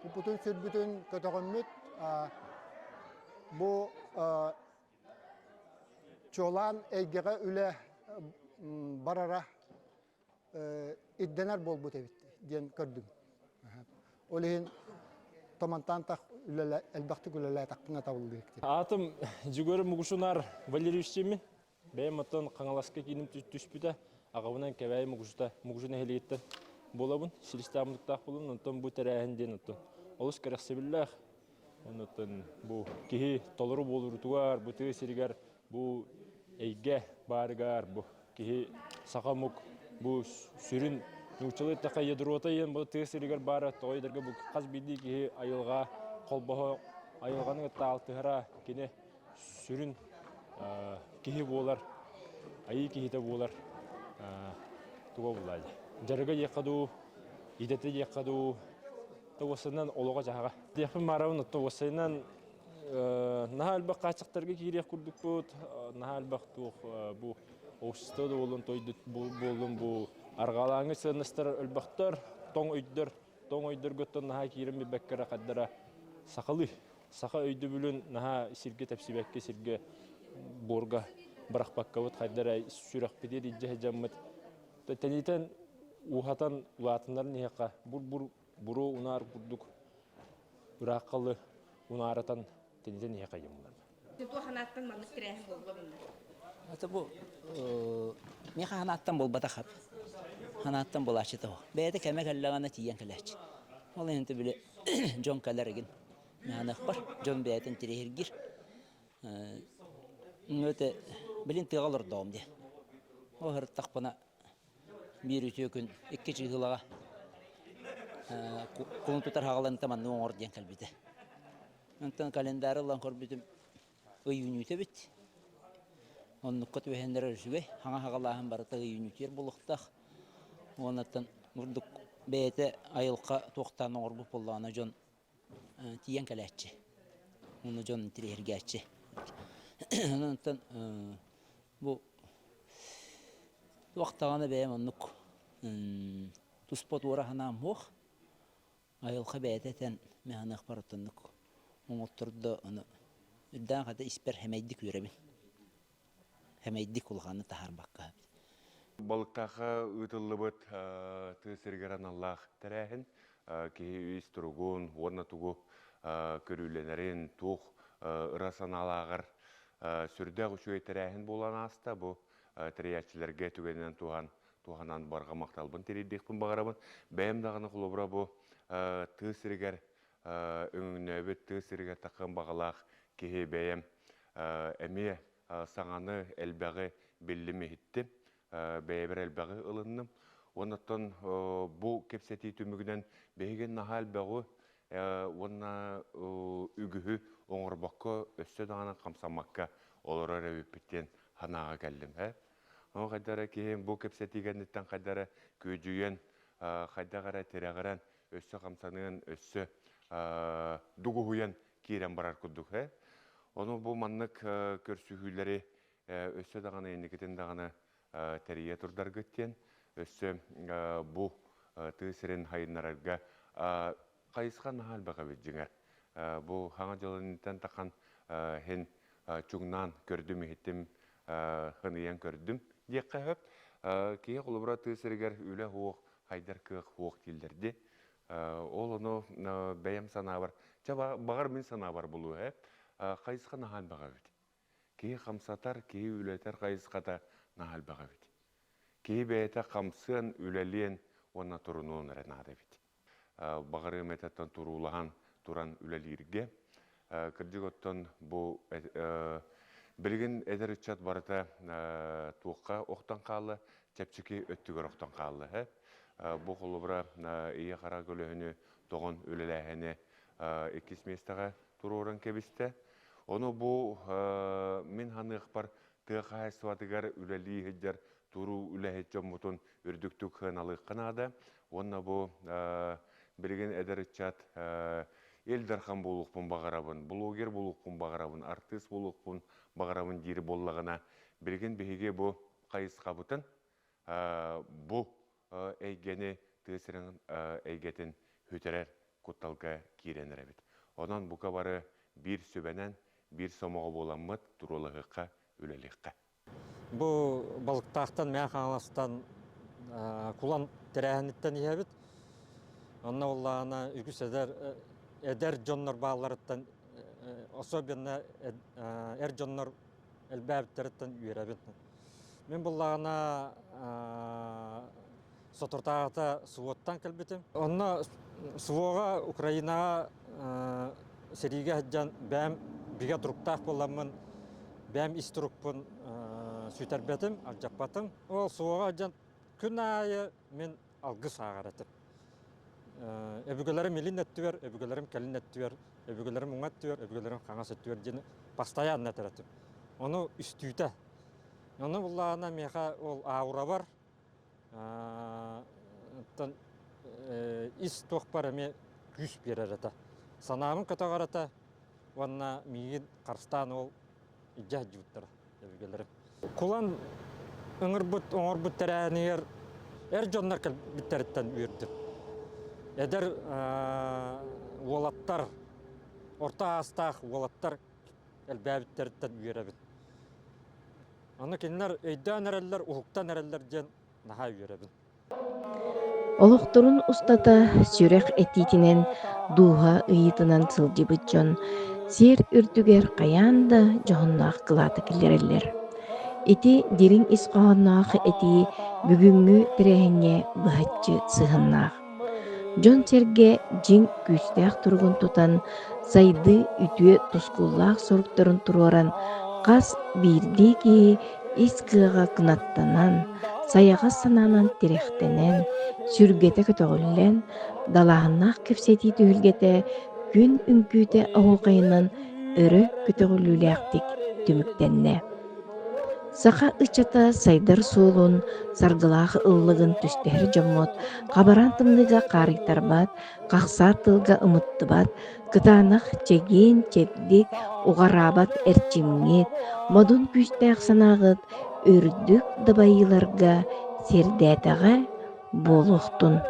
куппутун-сүрбүтүн көтөҕөммүт бу чуолаан эйгэҕэ үлэ барара ирдэнэр буолбут эбит диэн көрдүм. Ол иһин томантаан тах элбэхтик үлэлээтэхпинэ табыллыах диэн. Аатым Дьүгүр Мугушунар Валерьевич диэммин. Бэйэм оттон Хаҥаласка кииним түспүтэ. Аҕабынан Кэбээйи Мугушута Мугушу нэһилиэгиттэн буолабын. Силистээх мутуктаах буолабын. Онтон бу тэрээһин диэн оттон олус кэрэхсэбиллээх. Оннуттан бу киһи толору буолуутугар, бу тыа сиригэр бу эйгэ баарыгар бу киһи саха омук бу сүрүн нууччалыы эттэххэ ядрота диэн бу тыа сиригэр баара тоҕо диэтэргэ бу хас биирдии киһи айылҕа холбоһо айылҕаны кытта алтыһара кини сүрүн киһи буолар айыы киһитэ буолар туга буллаа дии дьарыга диэххэ дуу идэтэ диэххэ дуу уоссайынан олоҕо-дьаһаҕа диэхпин баарабын оттон уоссайынан наһаа элбэх хааччахтарга киириэх курдукпут наһаа элбэх туох бу общество да буоллун тойдут буоллун бу арҕаалааҥҥы сыаннастар өлбөхтөр тоҥ өйдөр тоҥ өйдөргөттөн наһаа киирэн билбэккэ эрэ хардара сахалыы саха өйдөбүлүн наһаа сиргэ тэпсибэккэ сиргэ буорга бырахпаккабыт хайдара сүрэхпитигэр илдьэ сылдьаммыт тэнитэн ууһатан улаатыннаран иһиэххэ бур-бур буруо унаар курдук ырааххалы унааратан тэнитэн иһиэххэ диэн булар. Туох ханааттан маннык тэрээһин буолла мунна? Это бу миэхэ ханааттан буолбатах хап. Ханааттан булааччы того. Бэйэтэ кэмэ кэллэҕинэ тиийэн кэлээччи. Ол иһин били дьон кэлэр игин миһаныахпар дьон бэйэтин тириһиргир. Это билин тыаҕа олордоҕум диye. Ол һырыттахпына Биир үтүө күн икки чыыһылаҕа кулун тутар хаҕаланыта маннык оҥор диэн кэлбитэ. Онтон календары ылан көрбүтүм ый үүнүүтэ эбит. Оннукка түбэһэннэрэр үчүгэй. Хаҥа хаҕалааһын барыта ый үүнүүтүгэр буолуохтаах. Уоннаттан бурдук бэйэтэ айылҕа туохтаан оҥорбут буоллаҕына дьон тиийэн кэлээччи. Уонна дьон интириэһиргээччи. Онон бу туох даҕаны бэйэм оннук туспа туора санаам суох. Айылҕа бэйэтэ этэн мин саныахпар оннук оҥоттордо ону үрдээн хата испэр сэмэйдик үөрэбин. Сэмэйдик улаханнык таһаарбакка. Балыктаахха ыытыллыбыт тыа сиригэр аналлаах тэрээһин киһи ис туругун уонна тугу көрүүлэнэрин, туох ыра санаалааҕар сүрдээх үчүгэй тэрээһин буолан ааста. Бу тэрийээччилэргэ түгэнинэн туһан туһанан барҕа махталбын тириэрдиэхпин баҕарабын. Бэйэм даҕаны холобура бу тыа сиригэр өҥнөөбүт тыа сиригэр таххыан баҕалаах киһи бэйэм эмиэ саҥаны элбэҕи биллим-иһиттим, бэйэбэр элбэҕи ылынным. Уонна бу кэпсэтии түмүгүнэн биһиги наһаа элбэҕи уонна үгүһү оҥорбокко, өссө даҕаны хамсаммакка олорор эбиппит диэн санааҕа кэллим. Ону хайда эрэ киһи бу кэпсэтии кэнниттэн хайда эрэ күөдьүйэн, хайдах эрэ тирэҕирэн, өссө хамсаныан, өссө дугуһуйан киирэн барар курдук. Ону бу маннык көрсүһүүлэри өссө даҕаны инникитин даҕаны тэрийэ турдаргыт диэн, өссө бу тыа сирин хайыннарарга хайысха наһаа элбэх эбит дьиҥэр. Бу хаҥа дьылынтан тахан хин чуҥнаан көрдүм-иһиттим, хыныйан көрдүм диэххэ сөп. Киһи холобура тыа сиригэр үлэ суох, хайдар кыах суох дииллэрди. Ол ону бэйэм санаабар, чэ баҕар мин санаабар булуо ээ, хайысха наһаа элбэх эбит. Киһи хамсатар, киһи үлэтэр хайысхата наһаа элбэх эбит. Киһи бэйэтэ хамсыан, үлэлиэн уонна турунуон эрэ наада эбит. Баҕарыам этэттэн туруулаһан туран үлэлииргэ. Кырдьык оттон бу билигин эдэр ыччат барыта туохха охтон хаалла, чэпчэки өттүгэр охтон хаалла. Бу холобура ийэ-хара көлөһүнү тоҕон үлэлээһини иккис миэстэҕэ туруоран кэбистэ. Ону бу мин ханыахпар тыа хаһаайыстыбатыгар үлэлии сылдьар туруу үлэһит дьоммутун үрдүктүк сыаналыахха наада. Уонна бу билигин эдэр ыччат Ил Дархан буолуохпун баҕарабын, блогер буолуохпун баҕарабын, артыыс буолуохпун баҕарабын диир буоллаҕына, билигин биһиги бу хайысхабытын бу эйгэни тыа сирин эйгэтин сүтэрэр кутталга киирэн эрэбит. Онон бука бары биир сүбэнэн, биир сомоҕо буоламмыт туруулаһыахха, үлэлиэххэ. Бу Балыктаахтан Мэҥэ Хаҥаластан Кулан тэрээһиниттэн иһэбит. Онно буоллаҕына үгүс эдэр эдэр дьоннор баалларыттан особенно эр дьоннор элбээбиттэриттэн үөрэбин. Мин буллаҕына соторутааҕыта СВО-ттан кэлбитим. Онно СВО-ҕа Украинаҕа сэриигэ сылдьан бэйэм бигэ туруктаах буоламмын, бэйэм ис турукпун сүтэрбэтим, алдьаппатым. Ол суоҕа сылдьан күн аайы мин алгыс ааҕар этим. Өбүгэлэрим илин өттүгэр, өбүгэлэрим кэлин өттүгэр, өбүгэлэрим уҥа өттүгэр, өбүгэлэрим хаҥас өттүгэр диэн постоянно этэр этим. Ону үстүүтэ. Ону буллаҕына миэхэ ол аурабар оттон ис туохпар эмиэ күүс биэрэр этэ. Санаабын көтөҕөр этэ уонна миигин харыстаан ол илдьэ сылдьыбыттара өбүгэлэрим. Кулан ыҥырбыт, оҥорбут тэрээһинигэр эр дьоннор кэлбиттэриттэн үөрдүм. Эдэр уолаттар, орто аастаах уолаттар элбээбиттэриттэн үөрэбин. Аны кинилэр өйдөөн эрэллэр, уһуктан эрэллэр диэн наһаа үөрэбин. Олохторун устата сүрэх этиитинэн, дууһа ыйыытынан сылдьыбыт дьон сиэр үрдүгэр хайаан да дьоһуннаах кылааты киллэрэллэр. Ити дириҥ ис хоһоонноох этии бүгүҥҥү тэрээһиҥҥэ быһаччы сыһыаннаах. Дьон-сэргэ дьиҥ күүстээх туругун тутан, сайдыы үтүө тускуллаах соруктарын туруоран, хас биирдии киһи ис кыаҕа кынаттанан, сайаҕас санаанан тирэхтэнэн, сүргэтэ көтөҕүллэн, далааһыннаах кэпсэтии түһүлгэтэ күн үҥкүүтэ оһуохайынан өрө көтөҕүллүүлээхтик түмүктэннэ. Саха ыччата сайдар суолун, саргылаах ыллыгын түстэһэр дьоммут хабараан тымныыга хаарыйтарбат, хахсаат тылга ымыттыбат, кытаанах чэгиэн, чэбдик, уҕараабат эрчимҥит, модун күүстээх санааҕыт үрдүк дабайыыларга сирдээтэҕэ буолуохтун.